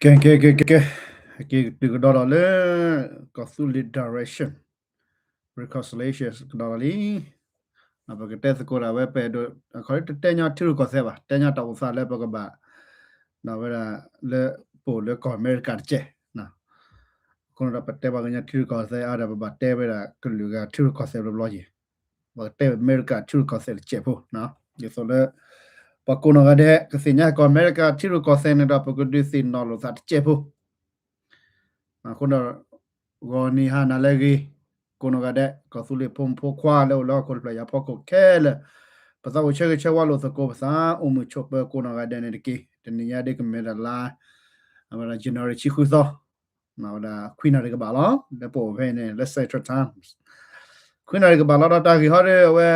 ကဲ ကဲ ကဲ ကဲ က့ၤတုၤကဒီးဒီးလၢ ကီၢ်သူလ့ၤ direction reconciliation ကဒီးဒီးလံ. ပကတဲသကိးဒၣ်ဝဲ ပအဲၣ်ဒိး ခီတတဲညီထံရူၢ်ကီၢ်သဲးဘၣ်, တဲညီတၢ်အိၣ်သးလၢပကဘၣ် ဝဲဒၣ်လၢ ပအိၣ်လၢကီၢ်အမဲရကၤတကဲး. အဃိန့ၣ်ဒီး ပတဲပှၤကညီထံရူၢ်ကီၢ်သဲးအါဒီး ပဘၣ်တဲဝဲဒၣ်ကလုာ်ဂၤထံရူၢ်ကီၢ်သဲးဘျီဘျီယံၤ, ပကတဲအမဲရကၤထံရူၢ်ကီၢ်သဲးတကဲးဖိ ဒ်သိးလၢ ပှၤကိးနီၢ်ဂၤဒဲး ကသ့ၣ်ညါကီၢ်အမဲရကၤထံရူၢ်ကီၢ်သဲးန့ၣ်ဒီး ပကဒုးသ့ၣ်နီၣ်လိာ်သးတကဲးဖိ. အဃိဒီး ဂီၤနံၤဟါနၤလၢအဂ့ၤ ကိးနီၢ်ဂၤဒဲး ကီၢ်သူလ့ၤဖိမုၣ်ဖိခွါလၢအိၣ်လၢဟီၣ်ခိၣ်တဖျၢၣ်အံၤအဖီခိၣ်ခဲလၢာ်, ပသးအိၣ်ဆၢဂ့ၤဆၢဝါလိာ်သကိး ပသးအိၣ်မုာ်ဆိးပၢၤကိးနီၢ်ဂၤဒဲးန့ၣ်တက့ၢ်. တနံၤညါဒ်ကမ့ၢ်ဒၣ်လါ အဝဲဒၣ် January ဆံဃုသီ ဝဲဒၣ်ခွံနၣ်ရံၣ်ကဘၣ်လီၤ. လၢပအိၣ်ဖဲအံၤန့ၣ် လၢ Central Time ခွံနၣ်ရံၣ်ကဘၣ်လီၤ. ဒီးတၢ်ဂ့ၢ်ဟီဒီးအဝဲ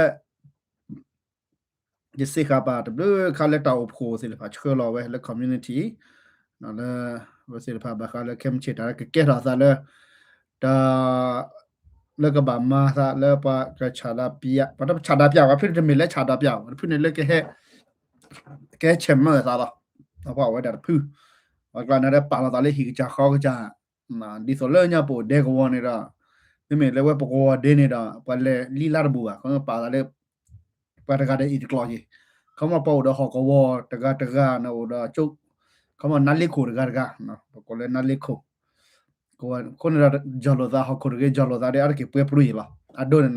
ယစံးဃာ်ပာ်တဘျုးခါလၢတၢ်အိၣ်ဖှိၣ်သ့ၣ်တဖၣ်ဆှၢလီၤဝဲလၢ community လၢ ဝဲသ့ၣ်တဖၣ်ဘၣ်ဃးလၢခဲမုၢ်ဆ့ၣ်တၢ်လၢကကဲထီၣ်အသးလၢ တၢ် လၢကဘၣ်မၤသးလၢပှၤကဆန္ဒပြ, ပှၤတဆန္ဒပြဘၣ်, ဖုန့ၣ်တမ့ၢ်လၢဆန္ဒပြဘၣ်, တဖုန့ၣ်လၢကဟဲ ကဟဲဆဲးမၢအသးလီၤ. ပှၤအိၣ်ဝဲဒၣ်တဖု ပှၤကျါန့ၣ်ဒီးပာ်လီၤသးလၢဟံၣ်ကစၢ်ဃီကစၢ် ဒ်သိးလၢညါပအိၣ်ဒဲကဝီၤန့ၣ်ဒီး မ့မ့ၢ်လၢဝဲပကဝီၤဒဲန့ၣ်ဒီး ပှၤလဲၤလံလါတဘူၣ်ဘၣ်, ပာ်သးလၢ ပှၤတဂၤဒီးအံၤတကျိၤက့ၤ, ခီမီပှၤအိၣ်ဒီးဟီၣ်ကဝီၤတဂၤတဂၤန့ၣ်အိၣ်ဒီး ခီမီနါလ့ခိၣ်တဂၤတဂၤ ပကိးလၢနါလ့ခိၣ် အဃိန့ၣ်ဒီး ယီၢ်လိာ်သး ဟီၣ်ခိၣ်တဂ့ၤ ယီၢ်လိာ်သးဒီး အါတက့ၢ်ပှဲၤပြူယံာ်လီၤ. အဒိန့ၣ်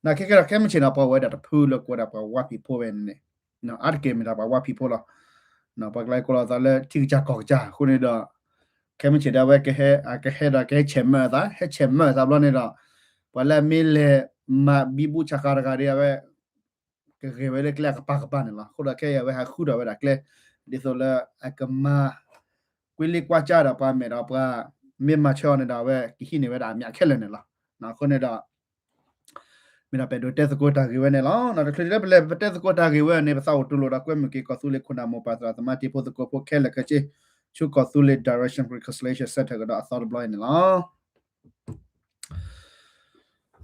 နာ်က့ခဲဒီးခဲမုၢ်ဆ့ၣ်န့ၣ် ပှၤဝဲဒၣ်တဖုလၢကိးဝဲဒၣ်ပှၤဝါဖံးဖိဝဲန့ၣ်န့ၣ် အါတက့ၢ်မ့ၢ်ဒၣ်ပှၤဝါဖံးဖိလီၤ. ပှၤကျါကိးလီၤသးလၢထံကစၢ်ကီၢ်ကစၢ်အဃိန့ၣ်ဒီး ခဲမုၢ်ဆ့ၣ်ဒၣ်ဝဲကဟဲ ကဟဲဒီးကဟဲဆဲးမၢအသး ဟဲဆဲးမၢအသးဘျီန့ၣ်ဒီး ပှၤလၢအမ့ၢ်လဲၤမၤဘံဘူဆးဃာ်တဂၤဒီး အဝဲ ကဂဲၤဝဲလၢကျဲအကပၤကပၤန့ၣ်လီၤ. အဃိဒီးခဲအံၤအဝဲဟးဃုထီၣ်ဝဲဒၣ်ကျဲ ဒ်သိးလၢအကမၤ ကွံလံကွၢ်ကၢ်ဒီးပှၤမဲာ်ဒီးပှၤ မ့ၢ်မၤဆၢအီၤန့ၣ်ဒီး အဝဲကဟံးန့ၢ်ဝဲဒၣ်အမျးခဲလၢာ်န့ၣ်လီၤ. အဃိန့ၣ်ဒီး မ့ၢ်ဒၣ်ပအဲၣ်ဒိးတဲသကိးတၢ်ဂ့ၢ်ဝဲန့ၣ်လီၤ. တချုးလၢပလဲၤပတဲသကိးတၢ်ဂ့ၢ်ဝဲန့ၣ် ပသးအိၣ်တူၢ်လိာ်ဒီးကွဲမုာ်က့ၤ ကီၢ်သူလ့ၤခိၣ်နၢ်မိၢ်ပၢ်သရၣ်သမါတံၤဖိသကိးဖိခဲလၢာ်ခဲဆ့ ဆူကီၢ်သူလ့ၤ Direction Reconciliation Center ကဒီးအသီတဘျီအံၤန့ၣ်လီၤ.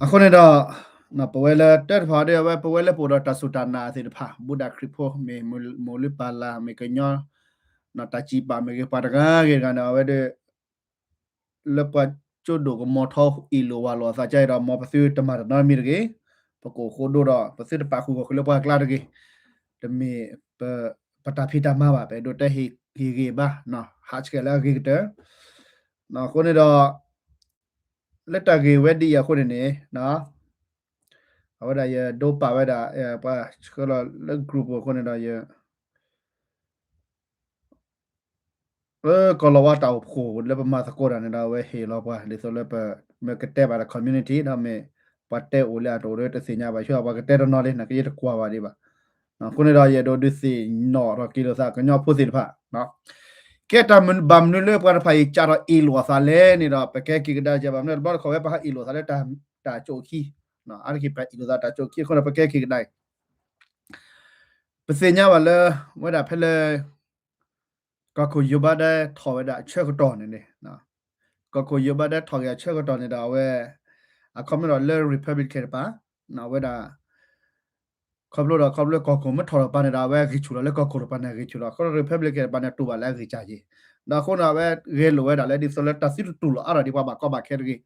အဃိန့ၣ်ဒီး ပဝဲလၢတၢ်တဖၣ်ဒီး အဝဲပဝဲလၢပအိၣ်ဒီးတၢ်စူၢ်တၢ်နာ်သ့ၣ်တဖၣ် ဘူးဒၣ်ခရံာ်ဖိ မ့ၢ်မိၢ်လုၢ်ပၢ်လၢ် မ့ၢ်ကညီ တၢ်စံးပာ်မ့ၢ်ဂ့ၤ ပှၤတဂၤဂ့ၤတဂၤန့ၣ် အဝဲဒီး လၢပှၤကၠိဒိၣ်ကမီၤထီအ့ၣ်လိာ်ဝၤလိာ်အသးကါအံၤဒီး မ်ပသုတမၤတနီတမံၤတဂ့ၤ, ပကအိၣ်ဃိဒိဒီး ပသုတပာ်ဃုာ်ဂီၢ်ဃုာ်လၢပှၤကျါတဂ့ၤ, တမ့ၢ် ပတၢ်ဖံးတၢ်မၤဘၣ်, ပအဲၣ်ဒိးတဲဟ့ၣ်ဂံၢ်ဘါ, ဟးဆှဲးလၢအဂ့ၤကတၢၢ်. အဃိန့ၣ်ဒီး လၢတၢ်ဂ့ၢ်ဝဲဒ်အံၤအဃိန့ၣ်န့ၣ် အဝဲဒၣ်ယဒိပာ်ဝဲဒၣ် ပှၤဆှၢလီၤလၢ group အဃိန့ၣ်ဒီး ယ ကီၢ်လီၤဝါတၢ်အိၣ်ဖှိၣ်လၢပမၤသကိးတၢ်န့ၣ်ဒီး အဝဲဟ့ၣ်လီၤပှၤ ဒ်သိးလၢပမ့ၢ်ကတဲဘၣ်ဒီး community ဒီးမ့ၢ်ပှၤတဲအိၣ်လၢအတအိၣ်ဒီးတသ့ၣ်ညါဘၣ်, ဆိပှၤကတဲတနီၤလံ နာ်က့ယတကွၢ်ဘၣ်ဒံးဘၣ်. အဃိန့ၣ်ဒီး ယအဲၣ်ဒိးဒုးသ့ၣ်နီၣ်ထီၣ်က့ၤလိာ်သးကညီဖိသ့ၣ်တဖၣ် ကဲတၢ်ဘၣ်မနုၤလၢပှၤတဖၣ်အံၤ ကးထီၣ်အ့ၣ်လိာ်အသးလဲၣ်န့ၣ်ဒီး ပကဟဲက့ၤကဒါက့ၤဘၣ်မနုၤ တဘျီတခီၣ်ဝဲပဟးအ့ၣ်လိာ်သးလၢတၢ်ကၠိၣ်ခံ, အါတက့ၢ်ပဟးအ့ၣ်လိာ်သးတၢ်ကၠိၣ်ခံအဃိန့ၣ် ပကဟဲက့ၤကဒါအံၤ ပသ့ၣ်ညါဘၣ်လၢ ဝဲဒၣ်ဖဲလၢ ကီၢ်ခိၣ် Joe Biden ထီၣ်ဝဲဒၣ်အဆၢကတီၢ်န့ၣ်န့ၣ် ကီၢ်ခိၣ် Joe Biden ထီၣ်က့ၤအဆၢကတီၢ်န့ၣ်ဒီး အဝဲ အခီပညီဒီးလၢ Republican တပၤ ဝဲဒၣ် ခီဖျိဒီး ခီဖျိကီၢ်ခိၣ်မ့ၢ်ထီၣ်တပၤန့ၣ်ဒီး အဝဲဂံၢ်ဆူၣ်လီၤလၢကီၢ်ခိၣ်တပၤန့ၣ် ဂံၢ်ဆူၣ်လီၤ. အဃိဒီး Republican တပၤန့ၣ် တူၢ်ဘၣ်လၢအဂံၢ်စၢ်က့ၤ ဒီးအဃိန့ၣ် အဝဲဂဲၤလိာ်ဝဲဒၣ်လၢဒ်သိးလၢတၢ်သုတတူၢ်လိာ်အါထီၣ်ဒံးပှၤဘၣ်ကီဘၣ်ခဲတဂ့ၤ.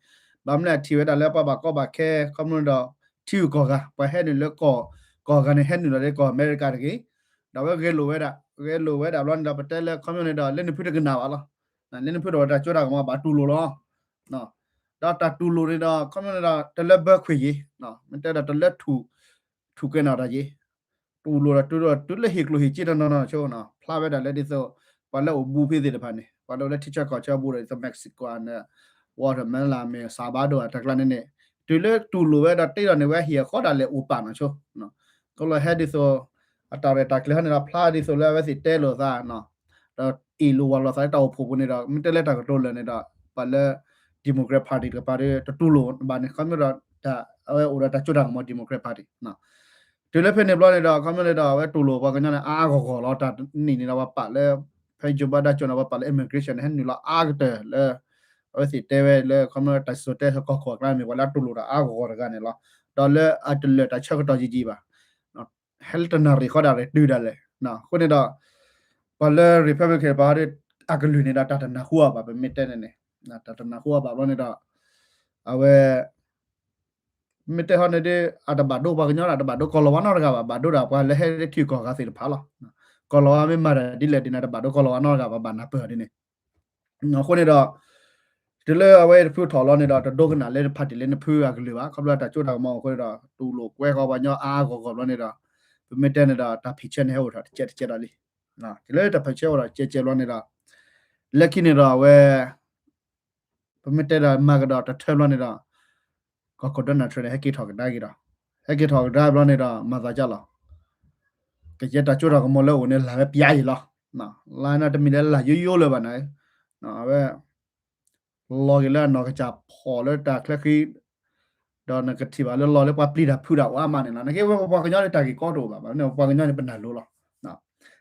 ဘၣ်မနုၤလဲၣ်ထံၣ်ဝဲဒၣ်လၢပှၤဘၣ်ကီဘၣ်ခဲ ခီဖျိန့ၣ်ဒီး ထံဂုၤကီၢ်ဂၤ ပှၤဟဲနုာ်လၢကီၢ် ကီၢ်ဂၤန့ၣ် ဟဲနုာ်လီၤလၢကီၢ်အမဲရကၤတဂ့ၤ. ဒီးအဝဲဂဲၤလိာ်ဝဲဒၣ် ဂဲၤလိာ်ဝဲဒၣ်ဘျီန့ၣ်ဒီး ပတဲလၢခီဖျိန့ၣ်ဒီး လၢနဖုတကနၣ်ဘၣ်လီၤ. လၢနဖုဒီးတၢ်စိတၢ်ကမီၤဘၣ်တူၢ်လိာ်လီၤ. ဒီးတၢ်တူၢ်လိာ်န့ၣ်ဒီး ခီဖျိန့ၣ်ဒီး တလၢဘၢခွံၣ်က့ၤ မ့ၢ်တဲဒီးတလၢ ထူၣ်ကဲနၤတၢ်က့ၤ တူၢ်လိာ်ဒီးတုၤဒီးတုၤလၢဟ့ၣ်ကျိၣ်ဟ့ၣ်စ့တနီၤနီၤဆိ ဖျါဝဲဒၣ်လၢဒ်သိး ပှၤလၢအိၣ်ဘူးဖဲသ့ၣ်တဖၣ်န့ၣ် ပှၤလၢအိၣ်လၢထံဆၢကီၢ်ဆၢဘူးဒီးဒ်သိး Mexico န့ၣ် Guatemala မ့ၢ် Salvador တၢ်ကျါန့ၣ်န့ၣ် တုၤလၢတူၢ်လိာ်ဝဲဒီးတ့ဒီးန့ၣ်ဝဲဟ့ၣ်အဃီဒၣ်လဲာ်အိၣ်ပာ်နီၤဆိ ကလီၤဟဲဒ်သိး အတၢ်ရဲၣ်တၢ်ကျဲၤဟီန့ၣ်ဒီး ဖျါဒ်သိးလၢအဝဲသ့ၣ်တဲလိာ်သး ဒီးအ့ၣ်လိာ်ဝၤလိာ်သးလၢတၢ်အိၣ်ဖှိၣ်ပူၤန့ၣ်ဒီး မ့ၢ်တဲလၢတၢ်ကတိၤလၢာ်န့ၣ်ဒီး ပှၤလၢ Democrat Party တကပၤဒီး တတူၢ်လိာ်ဘၣ်န့ၣ် ခီဖျိဒီး အဝဲအိၣ်ဒီးတၢ်စိတၢ်ကမီၤ Democrat Party တုၤလၢဖဲန့ၣ်ဘျီန့ၣ်ဒီး ခီဖျိန့ၣ်ဒီး အဝဲတူၢ်လိာ်ပှၤကညီန့ၣ် အါအါဂီၢ်ဂီၢ်လီၤ. တၢ်နံၣ်န့ၣ်ဒီး ပှၤပာ်လၢ ဖဲ Joe Biden ကၠိန့ၣ် ပှၤပာ်လၢ immigration န့ၣ် ဟဲနုာ်လီၤအါကတၢၢ်လၢ အဝဲသ့ၣ်တဲဝဲလၢ ခီဖျိတၢ်စံၣ်စိၤတဲစိၤကီၢ်ခိၣ်အကျါန့ၣ် မ့ၢ်ပှၤလၢအတူၢ်လိာ်တၢ်အါဂီၢ်ဂီၢ်တဂၤန့ၣ်လီၤ. ဒီးလၢအတလၢာ်တၢ်ဆၢကတီၢ်ယံာ်ယံာ်ဘၣ် ဟဲလၢတနၣ်ရံၣ်ဃီဒၣ်လဲာ်တုၤဒၣ်လဲာ် အဃိန့ၣ်ဒီး ပှၤလၢ Republican တပၤဒီး အကလုၢ်န့ၣ်ဒီးတၢ်တနၢ်ဟူအီၤဘၣ် ပမ့ၢ်တဲန့ၣ်န့ၣ်, တၢ်တနၢ်ဟူအီၤဘၣ်ဘျီန့ၣ်ဒီး အဝဲ မ့ၢ်တဲဟီန့ၣ်ဒီး အတဘၣ်ဒိပှၤကညီဒီး တဘၣ်ဒိကီၢ်လီၤဝါနီတဂၤဘၣ်, ဘၣ်ဒိဒၣ်ပှၤလၢဟဲထံကီၢ်ဂၤသ့ၣ်တဖၣ်လီၤ. ကီၢ်လီၤဝါမ့ၢ်မၤတၢ်ဒ်လဲၣ်ဒ်န့ၣ် တဘၣ်ဒိကီၢ်လီၤဝါနီတဂၤဘၣ်, ဘၣ်နၢ်ပၢၢ်အီၤဒ်န့ၣ် အဃိန့ၣ်ဒီး တုၤလၢအဝဲတဖုထီၣ်လီၤန့ၣ်ဒီး တဒိကနၣ်လၢ party လၢနဖုအကလုၢ်ဘၣ်, ခီဖျိတၢ်စိတၢ်ကမီၤအဃိန့ၣ်ဒီး တူၢ်လိာ်ကွဲဃီပှၤကညီအါအါဂီၢ်ဂီၢ်ဘျီန့ၣ်ဒီး ပမ့ၢ်တဲန့ၣ်ဒီး တၢ်ဖံးဆၢန့ၣ် ဟဲအိၣ်ထီၣ်တကဲးတကဲးဒီးလံ. တုၤလၢတၢ်ဖံးဆၢအိၣ်ထီၣ်တကဲးတကဲးဘျီန့ၣ်ဒီး လၢခံန့ၣ်ဒီးအဝဲ ပမ့ၢ်တဲဒီးမၤကဒီးတထၢဘျီန့ၣ်ဒီး ကီၢ်ခိၣ် Donald Trump န့ၣ် ဟဲက့ၤထီၣ်ကဒါက့ၤဒီး ဟဲက့ၤထီၣ်ကဒါဘျီန့ၣ်ဒီး မၤသးဒ်လဲၣ်, ကယဲၢ်တၢ်စိတၢ်ကမီၤလၢအအိၣ်န့ၣ် လၢ်ဝဲပျါယံာ်လီၤ. လၢ်န့ၣ်တမ့ၢ်လၢလၢ်ယိယိလၢၤဘၣ်န့ၣ်, အဝဲ လီၤက့ၤလၢအနီၢ်ကစၢ်ဖီၣ်လၢတၢ်ချၢဃံ ဒီးနကထံၣ်ဘၣ်လၢလီၤလၢပှၤပျံၤတၢ်ဖုးတၢ်အိၣ်အါမးန့ၣ်လီၤ. နက့ဝဲပပှၤကညီန့ၣ် တၢ်ဂ့ၢ်ကီတအိၣ်ဘၣ်, ဘၣ်မနုၤပပှၤကညီန့ၣ် ပနၢ်လိၤလီၤ.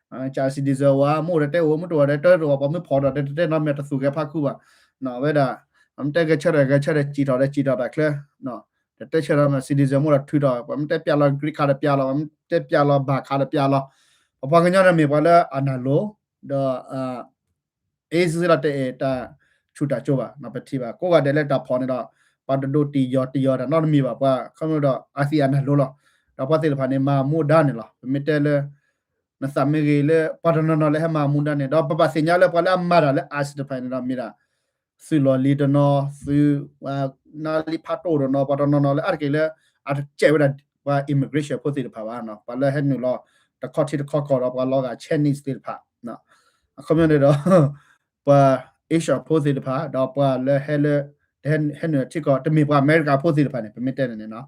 က citizen ဝဲ မ့ၢ်အိၣ်ဒီးတဲအိၣ် မ့ၢ်တအိၣ်ဒီးတဲတအိၣ် ပှၤမ့ၢ်ဖီၣ်ဒီးတဲတဲနီတမံၤ တသူၣ်ဂဲၤဖးခူဘၣ်. ဝဲဒၣ် ပှၤမ့ၢ်တဲဂဲၤဆၢထၢၣ်ဂဲၤဆၢထၢၣ် စံၣ်ထီၣ်ဒီးစံၣ်ထီၣ်တၢ်ချၢ တတဲဆၢထၢၣ်မ့ၢ် citizen မ့ၢ်အိၣ်ဒီးထုးထီၣ် ပှၤမ့ၢ်တဲပျဲလီၤ green card ဒီးပျဲလီၤ ပှၤမ့ၢ်တဲပျဲလီၤ ဘၣ်ခးဒီးပျဲလီၤ. ပပှၤကညီန့ၣ်မ့ၢ်ပှၤလၢအနၢ်လိၤ ဒီး အ့စ့လီၤ တအဲၣ်တၢ်ဆူၣ်တၢ်ကၠိဘၣ်. ပထံၣ်ဘၣ် ကိးဂၤဒဲးလၢတၢ်ဖီၣ်န့ၣ်ဒီး ပှၤတဒိးတံၢ်ယီၤတံၢ်ယီၤတၢ်နီတမံၤဘၣ်, ပှၤခီဖျိဒီးအသံၣ်အနၢ်လိၤလီၤ. ဒီးပှၤသ့ၣ်တဖၣ်န့ၣ် မၤမူဒါန့ၣ်လီၤ. ပမ့ၢ်တဲလၢ နသးမ့ၢ်ဂ့ၤလၢ ပှၤတနီၤနီၤလၢဟဲမၤမူဒါန့ၣ် ဒီးပဘၣ်သ့ၣ်ညါလၢပှၤလၢအမၤတၢ်လၢ ice တဖၣ်န့ၣ်ဒီး မ့ၢ်ဒၣ် သုးလီၢ်လံၤတနီၤ သုး နါလံဖးတိၣ်တနီၤ ပှၤတနီၤနီၤလၢအါတက့ၢ်လၢ အတကဲဝဲဒၣ် ပှၤ immigration ဖိသ့ၣ်တဖၣ်ဘၣ်, ပှၤလၢဟဲနုာ်လီၤ တခီထံတခီကီၢ်ဒီး ပှၤလီၤဂာ် Chinese သ့ၣ်တဖၣ် အခီပညီန့ၣ်ဒီး ပှၤ Asia ဖိသ့ၣ်တဖၣ် ဒီးပှၤလၢဟဲလၢ ဟဲနုာ်ထံကီၢ် တမ့ၢ်ပှၤအမဲရကၤဖိသ့ၣ်တဖၣ်န့ၣ် ပမ့ၢ်တဲန့ၣ်န့ၣ်လီၤ.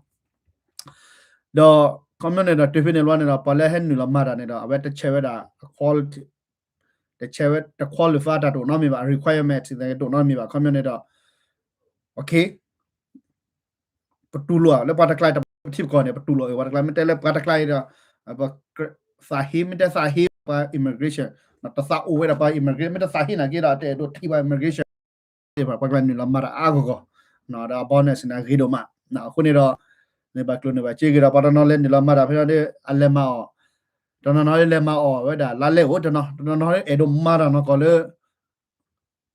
ဒီး ခီပညီန့ၣ်ဒီး တုၤဖဲန့ၣ်လီၤန့ၣ်ဒီး ပှၤလၢဟဲနုာ်လီၤမၤတၢ်န့ၣ်ဒီး အဝဲတဆဲးဝဲဒၣ် အ quality တဆဲးဝဲ တ qualify တၢ်တအိၣ်နီတမံၤဘၣ်, requirement တအိၣ်နီတမံၤဘၣ်, ခီပညီန့ၣ်ဒီး okay ပတူၢ်လိာ်လၢပှၤတကျါ တထံပကီၢ်န့ၣ် ပတူၢ်လိာ်အီၤ ပှၤတကျါ မ့ၢ်တဲလၢပှၤတကျါအံၤဒီး ပသးဟ့ မ့ၢ်တဲသးဟ့ပှၤ immigration တသးအိၣ်ဝဲဒၣ်ပှၤ immigration မ့ၢ်တသးဟ့နာ်က့ဒီး တအဲၣ်ဒိးထံၣ်ပှၤ immigration သ့ၣ်တဖၣ် ပှၤကျါနုာ်လီၤမၤတၢ်အါဂီၢ်ဂီၢ် ဒီး bonus န့ၣ် အဂ့ၤဒိၣ်မး, အဃိန့ၣ်ဒီး န့ၢ်ဘၣ်ကျိၤန့ၢ်ဘၣ်စ့ဂ့ၤဒီး ပှၤတနီၤလၢနုာ်လီၤမၤတၢ်ဖဲန့ၣ်ဒီး အလဲၤမၤအီၣ်, တနီၤနီၤလၢလဲၤမၤအီၣ်ဝဲဒၣ်လါလဲအိၣ်တနီၤ, တနီၤနီၤလၢအဲၣ်ဒိးမၤတၢ်နီၢ်ကီၢ်လၢ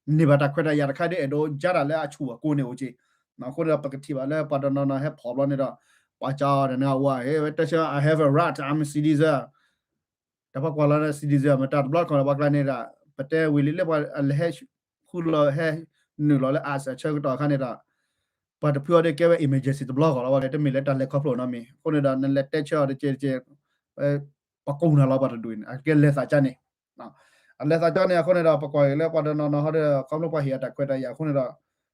န့ၢ်ဘၣ်တၢ်ခွဲးတၢ်ယာ်တခါဒီး အဲၣ်ဒိးယါတၢ်လၢအဆူၣ်အကိၤန့ၣ်အိၣ်က့ၤ, အဃိန့ၣ်ဒီး ပကထံၣ်ဘၣ်လၢပှၤတနီၤနီၤဟဲဖီၣ်ဘျီန့ၣ်ဒီး ပှၤကၠီဒီးနဂၤဝဲ ဝဲတဲဆၢ I have a right, I'm a citizen တၢ်ပှၤကွၢ်လီၤန့ၣ် citizen မ့ၢ်တၢ်တဘျီတခီၣ်ဒီး ပှၤကျါန့ၣ်ဒီး ပတဲဝံၤလံလၢပှၤလဲၤဟဲဃုလီၤဟဲနုာ်လီၤလၢ ice အဆၢကတီၢ်အခါန့ၣ်ဒီး ပှၤတဖုအီၤဒီးကဲဝဲ emergency တဘျီဃီလီၤ, တမ့ၢ်လၢတၢ်လဲၤခီဖျိနီတမံၤ, အဃိန့ၣ်ဒီး နလဲၤတဲဆၢအီၤတကဲးတကဲး ပကိးနၤလီၤပှၤတဒူၣ်န့ၣ် အကဲလဲၤသးကါန့ၣ် အလဲၤသးကါန့ၣ် အဃိန့ၣ်ဒီး ပကွၢ်က့ၤလၢပှၤတနီၤနီၤဟီဒီး ခီဖျိပှၤဟ့ၣ်အတၢ်ခွဲးတၢ်ယာ်အဃိန့ၣ်ဒီး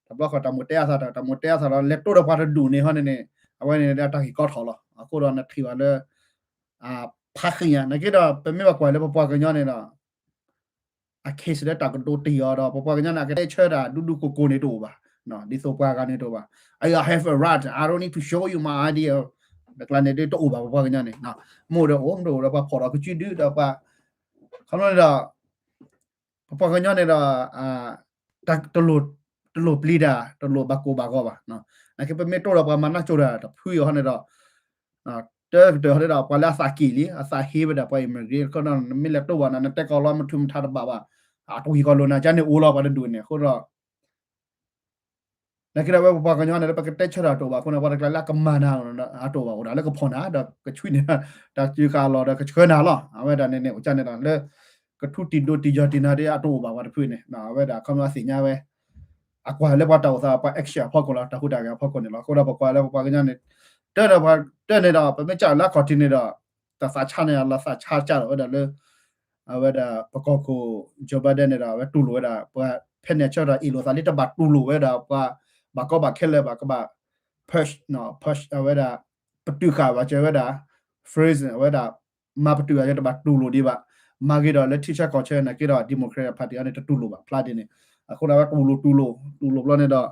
တဘျီဃီတၢ်မိၣ်တဲအသး တၢ်မိၣ်တဲအသးဒီး လဲၤတိၢ်ဒီးပှၤတဒူၣ်န့ၣ်ဟီန့ၣ်န့ၣ် အဝဲန့ၣ်ဒီးတၢ်ဂ့ၢ်ကီထီၣ်လီၤ. အဃိဒီးနထံၣ်ဘၣ်လၢ ဖးဃံညါ နာ်က့ဒီး ပမ့ၢ်ဘၣ်ကွၢ်လၢပပှၤကညီန့ၣ်ဒီး အ case လၢတၢ်ကဒိးတံၢ်အီၤဒီး ပပှၤကညီန့ၣ် အကတဲဆၢတၢ်ဒူဒူကိၢ်ကိၢ်န့ၣ်တအိၣ်ဘၣ်, ဒ်သိးပှၤဂၤန့ၣ်တအိၣ်ဘၣ်, I have a right, I don't need to show you my I D တကျါန့ၣ်ဒ်တအိၣ်ဘၣ် ပပှၤကညီန့ၣ်, မ့ၢ်အိၣ်ဒီးအိၣ် မ့ၢ်တအိၣ်ဒီးပှၤဖီၣ်ဒီးကစုဒုဒီးပှၤ ခီဖျိန့ၣ်ဒီး ပပှၤကညီန့ၣ်ဒီး တလိၣ်ပျံၤတၢ် တလိၣ်ဘၣ်ကိၢ်ဘၣ်ဂီၤဘၣ်, နာ်က့ပမ့ၢ်တိၢ်ဒီးပှၤမၤနၢ်ကၠိတၢ်တဖုအံၤဟီန့ၣ်ဒီး တကတၢၢ်ဟီန့ၣ်ဒီး ပှၤလၢအသးက့ၣ်လံ အသးဟ့ဝဲဒၣ်ပှၤ immigrant ခီဒီး နမ့ၢ်လဲၤတိၢ်ဘၣ်န့ၣ် နတဲကီးလီၤ မထုးမထါတဘၣ်ဘၣ်, အတဝံၤကီးလိာ်နၤကါန့ၣ်အိၣ်လီၤပှၤတဒူၣ်န့ၣ် အဃိဒီး နာ်က့ဒီးဝဲပပှၤကညီန့ၣ် ပကတဲဆၢတၢ်တအိၣ်ဘၣ်အဃိန့ၣ် ပှၤတကျါလၢအကမၤနၤ အတအိၣ်ဘၣ် အိၣ်ဒၣ်လၢကဖီၣ်နၤ ဒီးကဆွံနၤ တၢ်စုကၤလီၤဒီးကဆှၢနၤလီၤ အဝဲဒၣ်န့ၣ်န့ၣ် အိၣ်ကါန့ၣ်ဒီး လၢကထူတံၢ်ဒိတံၢ်ယီၤတံၢ်နၤဒီး အတအိၣ်ဘၣ်ပှၤတဖုန့ၣ် အဝဲဒၣ်ခီဖျိအသ့ၣ်ညါဝဲ အကွၢ်လၢပှၤတၢ်အိၣ်သး ပှၤ action အဖီခိၣ်လီၤ တၢ်ဟူးတၢ်ဂဲၤအဖီခိၣ်န့ၣ်လီၤ. အဃိဒီးပကွၢ်လၢပပှၤကညီန့ၣ် တၢ်ဒီးပှၤတၢ်န့ၣ်ဒီး ပမ့ၢ်ကၢ်လၢအခီၣ်ထံးန့ၣ်ဒီး တၢ်သးဆါန့ၣ် လီၤသးဆါကၢ်ဒီးဝဲဒၣ်လၢ အဝဲဒၣ်ပကီၢ်ခိၣ် Joe Biden န့ၣ်ဒီး အဝဲတူၢ်လိာ်ဝဲဒၣ် ပှၤဖဲန့ၣ်အဆၢကတီၢ်အ့ၣ်လိာ်သးလံ တဘၣ်တူၢ်လိာ်ဝဲဒၣ်ပှၤ ဘၣ်ကီဘၣ်ခဲလၢာ်ဘၣ် ကဘၣ် push နီၤ push အဝဲဒၣ် ပတုာ်ဃာ်ဘၣ်စၢၤဝဲဒၣ် freeze အဝဲဒၣ် မၤပတုာ်ဃာ်စၢၤ တဘၣ်တူၢ်လိာ်ဒံးဘၣ်. မၤဂ့ၤဒီးလၢထံဆၢကီၢ်ဆၢနာ်က့ဒီး Democrat Party အံၤန့ၣ် တတူၢ်လိာ်ဘၣ်ဖျါဒ်န့ၣ်. အဃိဒီးအဝဲတူၢ်လိာ်တူၢ်လိာ် တူၢ်လိာ်ဘျီန့ၣ်ဒီး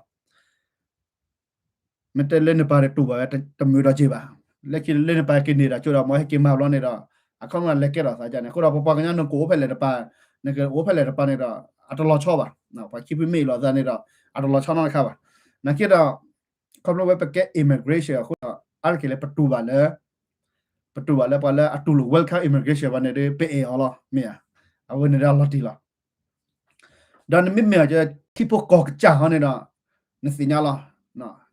မ့ၢ်တဲလၢနပၢ်တတူၢ်ဘၣ်ဝဲ တမုာ်ဒီးက့ၤဘၣ်. လၢခံလၢနပၢ်က့ၤန့ၢ်တၢ်ကၠိဒီး မ်ဟဲက့ၤမၤဘျီန့ၣ်ဒီး အခီပညီလဲၤကဲထီၣ်သးကါန့ၣ်. အဃိဒီးပပှၤကညီနကအိၣ်ဖဲလဲၣ်တပၤ နကအိၣ်ဖဲလဲၣ်တပၤန့ၣ်ဒီး အတလီၤဆီဘၣ်. ပှၤခံဖုမ့ၢ်အ့ၣ်လိာ်သးန့ၣ်ဒီး အတလီၤဆီနီတခါဘၣ်. နာ်က့ဒီး ခီဖျိဝဲပကဲ immigration အဃိဒီး အါတက့ၢ်လၢပတူၢ်ဘၣ်လၢ ပတူၢ်ဘၣ်လၢပှၤလၢအတူၢ်လိာ် welcome immigration ဘၣ်န့ၣ်ဒီး ပအဲၣ်အီၤလီၤ မ့ၢ်ဧါ. အဝဲန့ၣ်ဒီးအလီၤတံၢ်လီၤ. ဒီးနမ့မ့ၢ်အီၤကဲထံဖိကီၢ်ကစၢ်ဟီန့ၣ်ဒီး နသ့ၣ်ညါလီၤ.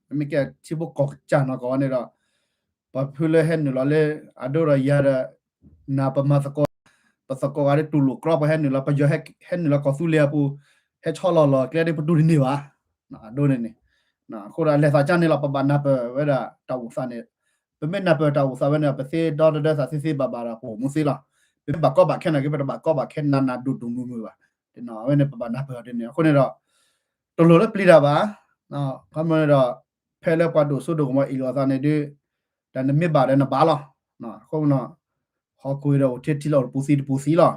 နမ့ၢ်ကဲထံဖိကီၢ်ကစၢ်နီၢ်ကီၢ်ဟီန့ၣ်ဒီး ပှၤဖုလၢဟဲနုာ်လီၤလၢ အဒိဒီးယၤဒီး နၤပမၤသကိး ပသကိးဂၤဒ်တူၢ်လိာ်ကြီ ပှၤဟဲနုာ်လီၤ ပယီၤဟဲနုာ်လီၤကီၢ်သူလ့ၤအပူၤ ဟဲဆီလီၤလီၤကျဲဒ်ပတူၢ်တန့ၢ်ဘၣ်. အဒိန့ၣ်န့ၣ် အဃိဒီးလဲၤသးကန့ၣ်လီၤ ပဘၣ်နၢ်ပၢၢ်ဝဲဒၣ်တၢ်အိၣ်သးန့ၣ် ပမ့ၢ်နၢ်ပၢၢ်တၢ်အိၣ်သးဝဲန့ၣ် ပသ့ဒီတဒၢသးသ့သ့ဘၣ်ဘၣ်ဒီး ပအိၣ်မူသ့လီၤ. ပမ့ၢ်ဘၣ်ကီဘၣ်ခဲနာ်က့ ပတဘၣ်ကီဘၣ်ခဲနးနးဒိၣ်ဒိၣ်မုၢ်မုၢ်ဘၣ်. အဝဲန့ၣ်ပဘၣ်နၢ်ပၢၢ်ဒ်န့ၣ် အဃိန့ၣ်ဒီး တလိၣ်လၢပျံၤတၢ်ဘၣ်. ခီမ့ၢ်န့ၣ်ဒီး ဖဲလၢပှၤဒိၣ်စိဒိၣ်ကမီၤအ့ၣ်လိာ်အသးန့ၣ်ဒ် တၢ်နမ့ၢ်ဘၣ်ဒီးနဘၣ်လီၤ. အဃိ ဟီၣ်ခိၣ်ဒီးအိၣ်ထဲထံလီၤတပူၤသံတပူၤသံလီၤ.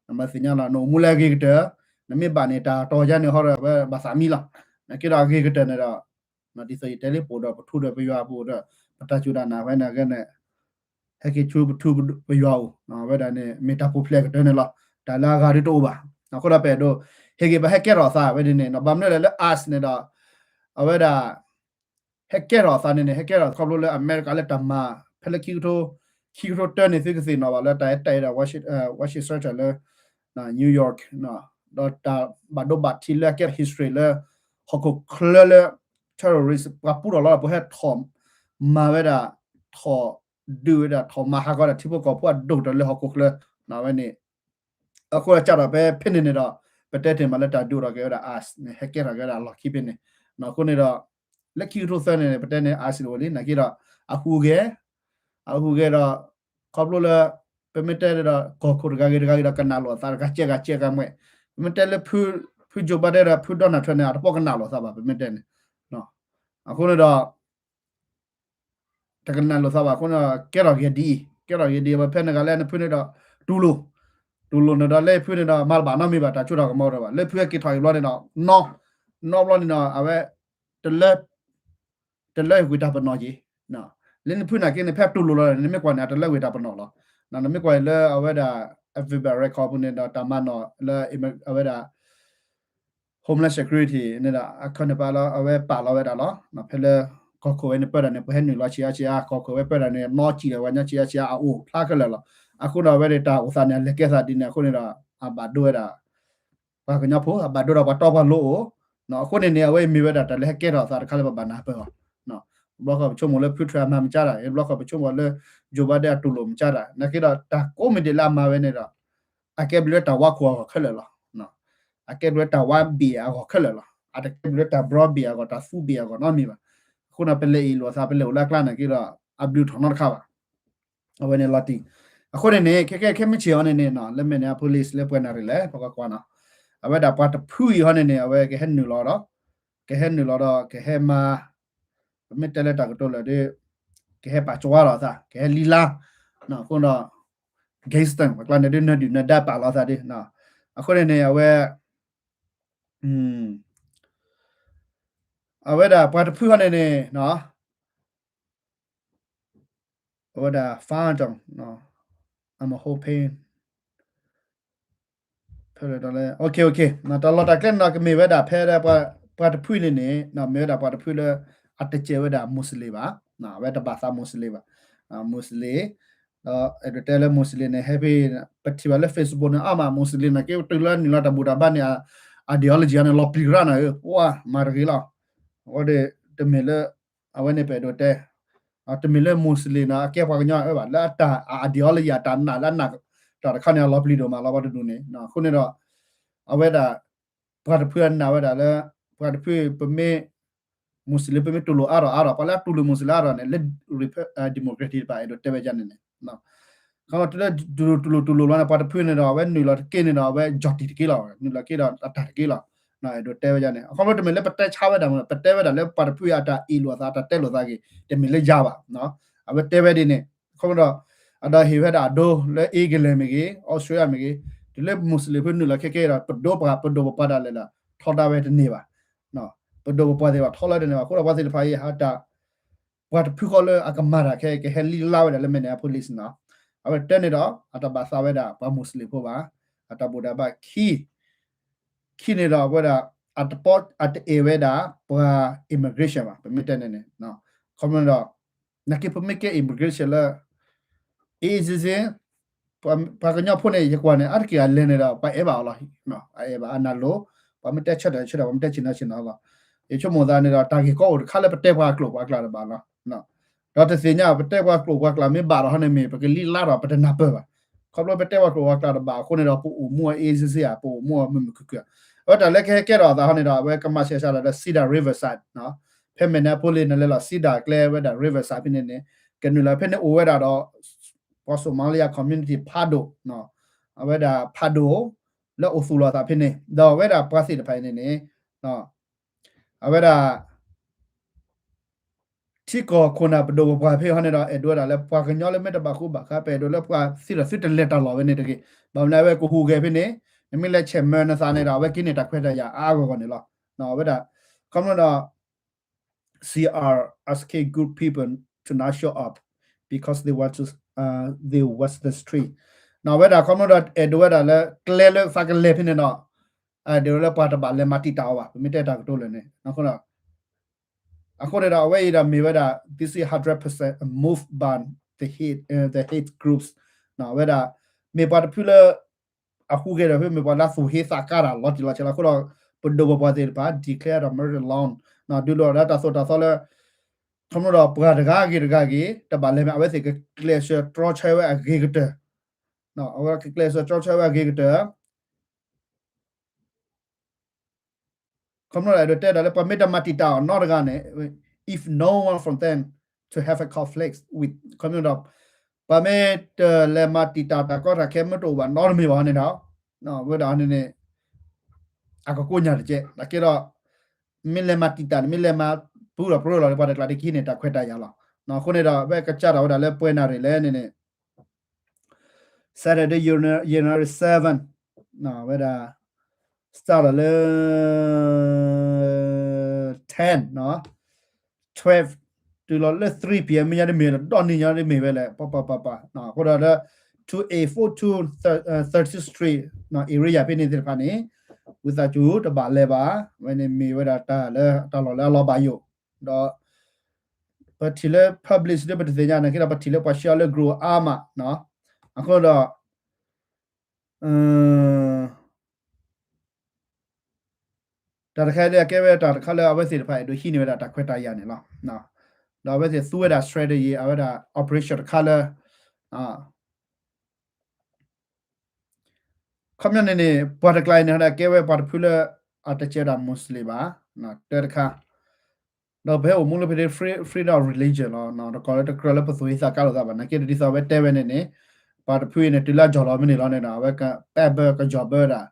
နမၤသ့ၣ်ညါလီၤ နအိၣ်မူလၢအဂ့ၤကတၢၢ် နမ့ၢ်ဘၣ်န့ၣ် တၢ်တီၤယါန့ၣ်ဟီဒီးဝဲဘၣ်သးမံလီၤ. နက့ဒီးအဂ့ၤကတၢၢ်န့ၣ်ဒီး ဒ်သိးယတဲလၢပအိၣ်ဒီးပထူဒီးပယွၤအပူၤဒီး ပတၢ်စူၢ်တၢ်နာ်ဝဲန့ၣ်ဂ့ၤန့ၣ် ဟဲက့ၤဆူပထူပယွၤအအိၣ် ဝဲဒၣ်န့ၣ် မ့ၢ်တၢ်ပူၤဖျဲးကတၢၢ်န့ၣ်လီၤ. တၢ်လၢအဂၤဒ်တအိၣ်ဘၣ်. အဃိဒီးပအဲၣ်ဒိး ဟ့ၣ်ဂ့ၤပဟဲကဲထီၣ်အသးဝဲဒ်န့ၣ် ဘၣ်မနုၤလဲၣ်လၢ ice န့ၣ်ဒီး အဝဲဒၣ် ဟဲကဲထီၣ်အသးန့ၣ်န့ၣ် ဟဲကဲထီၣ်ခီဖျိလၢအမဲရကၤလၢတၢ်မၤ ဖဲလၢခံကထိ ခံကထိတၢန့ၣ် သုကသ့ၣ်နီၣ်ဘၣ်လၢတၢ်ဟဲတဲဒီး Washington လၢ New York ဒီးတၢ်ဘၣ်ဒိဘၣ်ထံးလၢအကဲထီၣ် history လၢ ဟီၣ်ခိၣ်ချၢလၢ terrorist ပှၤပူထီၣ်လီၤဒီး ပှၤဟဲထီၣ်မၤဝဲဒၣ် ထီၣ်ဒုးဝဲဒၣ် ထီၣ်မၤဟးဂီၤဒၣ်ထံဖိကီၢ်ဖိအဒိၣ်ကတၢၢ်လၢဟီၣ်ခိၣ်ချၢ ဝဲန့ၣ် အဃိဒီးကဒီးဖဲဖဲန့ၣ်န့ၣ်ဒီး ပတဲတ့ၢ်မးလၢတၢ်ဒုးအိၣ်ထီၣ်က့ၤဝဲဒၣ် ice န့ၣ် ဟဲကဲထီၣ်က့ၤဝဲဒၣ်အလီၢ်ခံဖဲန့ၣ်. အဃိန့ၣ်ဒီး လၢခံကထိသၢန့ၣ် ပတဲန့ၣ် ice န့ၣ်အိၣ်လံ နာ်က့ဒီး အဟူးဂဲၤ အဟူးဂဲၤဒီး ခီဖျိလၢ ပမ့ၢ်တဲဒီး ကီၢ်ခိၣ်တဂၤဂ့ၤတဂၤဂ့ၤဒီး ကနၣ်လိာ်အသးတဂၤကဲဂၤကဲဂၤမွဲၣ် ပမ့ၢ်တဲလၢ ဖု Joe Biden ဒီး ဖု Donald Trump န့ၣ် အတပီၢ်ကနၣ်လိာ်သးဘၣ် ပမ့ၢ်တဲန့ၣ်. အဃိန့ၣ်ဒီး တကနၣ်လိာ်သးဘၣ်အဃိန့ၣ်ဒီး ကဲထီၣ်က့ၤဒ်အံၤ ကဲထီၣ်က့ၤဒ်အံၤ ဖဲနဂၤလၢနဖုန့ၣ်ဒီး တူၢ်လိာ် တူၢ်လိာ်န့ၣ်ဒီး လၢဖုန့ၣ်ဒီး မၤတဘၣ်နီတမံၤဘၣ် တၢ်စိတၢ်ကမီၤဒီးဘၣ် လၢဖုဟဲက့ၤထီၣ်အံၤဘျီန့ၣ်ဒီး နီ နီဘျီန့ၣ်ဒီး အဝဲ တလၢ တလၢဝ့ၤတၢ်ပနီၣ်က့ၤ လၢနဖုနာ်က့န့ၣ် ဖဲတူၢ်လိာ်လီၤ နမ့ၢ်ကွၢ်န့ၣ် အတလၢဝ့ၤတၢ်ပနီၣ်လီၤ. နမ့ၢ်ကွၢ်လၢအဝဲဒၣ် Aviva Record ပူၤန့ၣ်ဒီး တၢ်မၤနီၣ်လၢ အဝဲဒၣ် Homeland Security န့ၣ်ဒီး အခီၣ်န့ၣ်ပာ်လီၤ အဝဲပာ်လီၤဝဲဒၣ်လီၤ. ဖဲလၢ ကီၢ်ခိၣ်ဝဲန့ၣ်ပၢတၢ်န့ၣ် ပှၤဟဲနုာ်လီၤဆံးအါဆံးအါ ကီၢ်ခိၣ်ဝဲပၢတၢ်န့ၣ် နီစံၣ်လီၤဝဲညါဆံးအါဆံးအါ အအိၣ်ဖျါခဲလၢာ်လီၤ. အဃိဒီးအဝဲဒၣ်တၢ်အိၣ်သးန့ၣ် အလဲၤကဲသးဒ်န့ၣ် အဃိန့ၣ်ဒီး အဘၣ်ဒိဝဲဒၣ် ပှၤကညီဖိ အဘၣ်ဒိဒီးပှၤတီပှၤလိၤအိၣ်. အဃိန့ၣ်န့ၣ် အဝဲအံၤမ့ၢ်ဝဲဒၣ်တၢ်လၢဟဲကဲထီၣ်အသးတခါလၢပဘၣ်နၢ်ပၢၢ်အီၤ ဘျီဃီပဆိကမိၣ်လၢဖု Trump အမၤမ့ၢ်ကၢ်တၢ် ဘျီဃီပဆိကမိၣ်လၢ Joe Biden အတူၢ်လိာ်မ့ၢ်ကၢ်တၢ် နာ်က့ဒီးတၢ်ကိးမံၤဒဲးလၢအမၤဝဲန့ၣ်ဒီး အကဲဘျုးလၢတၢ်ဝါခိၣ်အဂီၢ်ခဲလၢာ်လီၤ. အကဲဘျုးလၢတၢ်ဝါဘ့ၣ်အဂီၢ်ခဲလၢာ်လီၤ. အတကဲဘျုးလၢတၢ်ဘျီဘ့ၣ်အဂီၢ် တၢ်သူဘ့ၣ်အဂီၢ်နီတမံၤဘၣ်. အဃိန့ၣ် ပလဲၤအ့ၣ်လိာ်အသး ပလဲၤအိၣ်လၢအကျါနာ်က့ဒီး အဘျုးထီၣ်နီတခါဘၣ်. အဝဲန့ၣ်လီၤတံၢ် အဃိန့ၣ်န့ၣ် ခဲခဲခဲမုၢ်ဆ့ၣ်အီၤန့ၣ်န့ၣ် လၢမဲာ်န့ၣ် အ police လၢပှဲၤနၣ်ရံၣ်လဲၣ် ပကကွၢ်နီၤ အဝဲဒၣ်ပှၤတဖုအံၤဟီန့ၣ်န့ၣ် အဝဲကဟဲနုာ်လီၤဒီး ကဟဲနုာ်လီၤဒီး ကဟဲမၤ ပမ့ၢ်တဲလၢတၢ်ကတိၤလၢာ်ဒီး ကဟဲပာ်ကၠီလီၤအသး ကဟဲလံလါ အဃိဒီး gangster ပှၤကျါန့ၣ်ဒ် နၢဒုၣ်နၢဒါပာ်လီၤအသးဒ် အဃိန့ၣ်န့ၣ် အဝဲ အဝဲဒၣ်ပှၤတဖုဟီန့ၣ်န့ၣ် အဝဲဒၣ် found အမဟိဖဲ ဖဲလဲၣ် တၢ်လီၢ်တၢ်ကျဲန့ၣ်ဒီး ကမ့ၢ်ဝဲဒၣ်ဖဲ ပှၤတဖုန့ၣ်န့ၣ် မ့ၢ်ဝဲဒၣ်ပှၤတဖုလၢ အတစဲးဝဲဒၣ် Muslim ဘၣ်, အဝဲတဘၣ်သး Muslim ဘၣ်, Muslim ဒီးအဲၣ်ဒိးတဲလၢ Muslim န့ၣ် ဟဲဖဲ ပထံၣ်ဘၣ်လၢ Facebook န့ၣ် အါမး Muslim နာ်က့ တုၤလၢနုာ်လီၤတၢ်ဘူၣ်တၢ်ဘါန့ၣ် ideology န့ၣ် လီၤပျံၤရၣ်နၤဧၢ, ပှၤမၤတဂ့ၤလီၤ, အဝဲဒၣ်တမ့ၢ်လၢ အဝဲန့ၣ်ပအဲၣ်ဒိးတဲ တမ့ၢ်လၢ Muslim န့ၣ် အကဲပှၤကညီအၢဘၣ် လၢအတၢ် ideology အတၢ်နာ်လၢအနာ်တၢ်တခါန့ၣ် အလီၤပျံၤဒိၣ်မးလီၤ ပှၤတဒူၣ်န့ၣ်, အဃိန့ၣ်ဒီး အဝဲဒၣ် ပှၤတဖုအနာ်ဝဲဒၣ်လၢ ပှၤတဖုပမ့ၢ် Muslim ပမ့ၢ်တူၢ်လိာ်အါထီၣ်အါထီၣ် ပှၤလၢအတူၢ်လိာ် Muslim အါထီၣ်န့ၣ် လၢ democracy တဖၣ်အဲၣ်ဒိးတဲဝဲဒ်န့ၣ်န့ၣ် ခီဖျိတုၤလၢတူၢ်လိာ်တူၢ်လိာ်တူၢ်လိာ်လီၤန့ၣ် ပှၤတဖုန့ၣ်ဒီး အဝဲနုာ်လီၤတက့ၢ်န့ၣ်ဒီး အဝဲ ယီၤတံၢ် တက့ၢ်လီၤ, နုာ်လီၤက့ၤဒီးအတၢ်တက့ၢ်လီၤ, အဲၣ်ဒိးတဲဝဲဒ်န့ၣ်, အခီဖျိတမ့ၢ်လၢပတဲဆါဝဲဒၣ်မ့ၢ် ပတဲဝဲဒၣ်လၢပှၤတဖုအတၢ်အ့ၣ်လိာ်အသး တၢ်တဲလိာ်သးဂ့ၤ တမ့ၢ်လၢယၤဘၣ်, အဝဲတဲဝဲဒ်န့ၣ်, အခီဖျိဒီး အဒီးဟ့ၣ်ဝဲဒၣ်အဒိလၢ England မ့ၢ်ဂ့ၤ Australia မ့ၢ်ဂ့ၤ, တုၤလၢ Muslim ဖုနုာ်လီၤခဲကဲဒီး ပဒိပှၤ ပဒိၣ်ပပှၢ်ဒၣ်လဲာ်ဒီး ထီဒါဝဲတန့ၢ်ဘၣ်, ပဒိၣ်ပပှၢ်သ့ၣ်တဖၣ်ထီလၢတန့ၢ်ဘၣ်, အဃိဒီးပှၤသ့ၣ်တဖၣ်အံၤ ဟးတၢ် ပှၤတဖုဃီလၢအကမၤတၢ်ခဲအံၤ ကဟဲလံလါဝဲဒၣ်လၢမဲာ်န့ၣ် အ police န့ၣ်, အဝဲတဲန့ၣ်ဒီး အတဘၣ်သးဝဲဒၣ်ပှၤ Muslim ဖိဘၣ်, အတၢ်ဘူၣ်တၢ်ဘါခံ ခံန့ၣ်ဒီး အဝဲဒၣ် အတပီ အတအဲၣ်ဝဲဒၣ် ပှၤ immigration ဘၣ်, ပမ့ၢ်တဲန့ၣ်န့ၣ်, ခီဖျိန့ၣ်ဒီး နာ်က့ပမ့ၢ်ကဲ immigration လၢ easy easy ပှၤကညီဖိန့ၣ် ယကွၢ်န့ၣ် အါတက့ၢ်အလဲၤန့ၣ်ဒီး ပှၤအဲၣ်ဘၣ်အီၤလီၤ, အအဲၣ်ဘၣ်အနၢ်လိၤ, ပှၤမ့ၢ်တဲဆၢထၢၣ်ဆၢထၢၣ် ပှၤမ့ၢ်တဲဆ့ၣ်နီၤဆ့ၣ်နီၤလီၤ. ယဆိကမိၣ်သးန့ၣ်ဒီး တၢ်ဂ့ၢ်ကီအိၣ်တခါလၢပတဲပှၤကျိာ်ပှၤကျဲတဘၣ်လီၤ. ဒီးတသ့ၣ်ညါ ပတဲပှၤကျိာ်ပှၤကျဲမ့ၢ်ဘၣ်ဒီးဟီန့ၣ်မ့ၢ် ပကလံၣ်လါဒီးပတနၢ်ပၢၢ်ဘၣ်. ခီဖျိပတဲပှၤကျိာ်ပှၤကျဲတဘၣ်အဃိန့ၣ်ဒီး ပအိၣ်မူအ agency ဧါ ပအိၣ်မူအမုာ်မုာ်ခုၣ်ခုၣ်ဧါ. အဝဲတၢ်လၢကဟဲကဲထီၣ်အသးဟီန့ၣ်ဒီး အဝဲကမၤစဲးစးဒီးလၢ Cedar Riverside နီၤ, ဖဲ Minneapolis န့ၣ်လဲၤလီၤ Cedar ကျဲဝဲဒၣ် Riverside ဖဲန့ၣ်န့ၣ် ကနုာ်လီၤဖဲန့ၣ်အိၣ်ဝဲဒၣ်ဒီး ပှၤ Somalia community ဖးဒိၣ်, အဝဲဒၣ်ဖးဒိၣ် လၢအိၣ်သူၣ်လီၤအသးဖဲန့ၣ် ဒီးအဝဲဒၣ်ပှၤသ့ၣ်တဖၣ်အံၤန့ၣ်န့ၣ် အဝဲဒၣ် ထံကီၢ်ခိၣ်နၢ်ပဒိၣ်ပပှၢ်ဖဲဟီန့ၣ်ဒီး အဲၣ်ဒိးဝဲဒၣ်လၢပှၤကညီလၢမ့ၢ်တဘၣ်ဃူဘၣ်ဃး ပအဲၣ်ဒိးလၢပှၤသ့ၣ်ဒီးသုတလဲၤတၢ်လီၢ်ဝဲန့ၣ်တဂ့ၤ. ဘၣ်မနုၤအဝဲကဟူးဂဲၤဖဲန့ၣ် နမ့ၢ်လဲၤဆဲးမၢနသးန့ၣ်ဒီး အဝဲက့ၤန့ၢ်တၢ်ခွဲးတၢ်ယာ်အါအါဂီၢ်ဂီၢ်န့ၣ်လီၤ. အဝဲဒၣ် ခီဖျိဒီး C R ask good people to not show up because they want to, uh, they want the street. နီၤ အဝဲဒၣ်ခီဖျိဒီး အဲၣ်ဒိးဝဲဒၣ်လၢကျဲလၢသးကလဲၤဖဲန့ၣ်ဒီး အဲၣ်ဒိးလၢပှၤတဘၣ်လဲၤမၤတံာ်တာ်အီၤဘၣ် ပမ့ၢ်တဲတၢ်ကတိၤလၢာ်န့ၣ် အဃိဒီး အဃိန့ၣ်ဒီး အဝဲအံၤဒီးမ့ၢ်ဝဲဒၣ် this is hundred percent a move by the hate, uh, the hate groups. နီၤ အဝဲဒၣ် မ့ၢ်ပှၤတဖုလၢ အဟူးဂဲၤဒီးဖဲမ့ၢ်ပှၤလၢအသူၣ်ဟ့သးကါတၢ်လီၤတံၢ်လီၤဆဲးလီၤ. အဃိဒီး ပဒိၣ်ပပှၢ်သ့ၣ်တဖၣ် declare the martial law နီၤ ဒုးလိာ်ဒီးတၢ်သိၣ်တၢ်သီလၢ ခီဖျိဒီးပှၤတဂၤဂ့ၤတဂၤဂ့ၤ တဘၣ်လဲၤမ့ၢ် အဝဲသ့ၣ်ကကျဲးစၢးတြီဆၢဝဲအဂ့ၤကတၢၢ်, အဝဲကကျဲးစၢးတြီဆၢဝဲအဂ့ၤကတၢၢ် ခီဖျိဒီးအဲၣ်ဒိးတဲဒၣ်လၢ ပှၤမ့ၢ်တမၤတံာ်တာ်အီၤနီတဂၤန့ၣ် if no one from them to have a conflict with ခီဖျိဒီး ပှၤမ့ၢ်တလဲၤမၤတံာ်တာ်တၢ်ကီတၢ်ခဲ မ့ၢ်တအိၣ်ဘၣ်နီတမံၤဘၣ်န့ၣ်ဒီး ဝဲဒၣ်န့ၣ်န့ၣ် အကကိညၢ်တကဲး နာ်က့ဒီး မ့ၢ်လဲၤမၤတံာ်တာ်န့ၣ် မ့ၢ်လဲၤမၤပူၤဒီးပြၢလီၤန့ၣ် ပှၤတကျါတကဟံးန့ၢ်တၢ်ခွဲးတၢ်ယာ်လီၤ. အဃိန့ၣ်ဒီး အဝဲကစၢ်ထီၣ်ဝဲဒၣ်လၢပှဲၤနၣ်ရံၣ်လဲၣ်န့ၣ်န့ၣ် Saturday, January seven, ဝဲဒၣ် start လီၤလၢ ten, twelve, တုၤလီၤလၢ three p.m. မ့ၢ်ညါတမ့ၢ်ဒီး ဒီနံၤညါတမ့ၢ်ဝဲလဲၣ် ပပပပ အဃိဒီးလၢ two eight four two thirtieth Street area ဖဲန့ၣ်သ့ၣ်တဖၣ်န့ၣ် ဝံသးစူၤတဘၣ်လဲၤဘၣ်, ဝဲန့ၣ်မ့ၢ်ဝဲဒၣ်တၢ်လၢတၢ်လီၢ်လၢအလီၤဘၣ်ယိၣ်, ဒီး ပထံၣ်လၢ public ဒ်ပတသ့ၣ်ညါနာ်က့ဒီး ပထံၣ်လၢပှၤ share လၢ group အါမး, အဃိဒီး တၢ်တခါလၢအကဲဝဲတၢ်တခါလၢအဝဲသ့ၣ်တဖၣ်အဲၣ်ဒိးဟံးန့ၢ်ဝဲဒၣ်တၢ်ခွဲးတၢ်ယာ်န့ၣ်လီၤ. ဒီးအဝဲသ့ၣ်သူဝဲဒၣ် strategy အဝဲဒၣ် operation တခါလၢ ခီပညီန့ၣ်န့ၣ် ပှၤတကျါအံၤန့ၣ် ကဲဝဲပှၤတဖုလၢ အတကဲဒၣ် Muslim ဘၣ်, တၢ်တခါ ဒီးပဟဲအိၣ်မူလၢဖဲ free, freedom of religion လီၤ. တကီၢ်လၢတကြၢးလၢပသူၣ်ဟ့သးကါလိာ်သးဘၣ် နာ်က့ဒီး ဒ်သိးအဝဲတဲဝဲန့ၣ်န့ၣ် ပှၤတဖုအံၤန့ၣ် တုၤလၢအကၠီၣ်လီၤမ့ၢ်န့ၣ်လီၤန့ၣ်ဒီး အဝဲကပဲဘၢကကၠီၣ်ဘၢဒၣ်,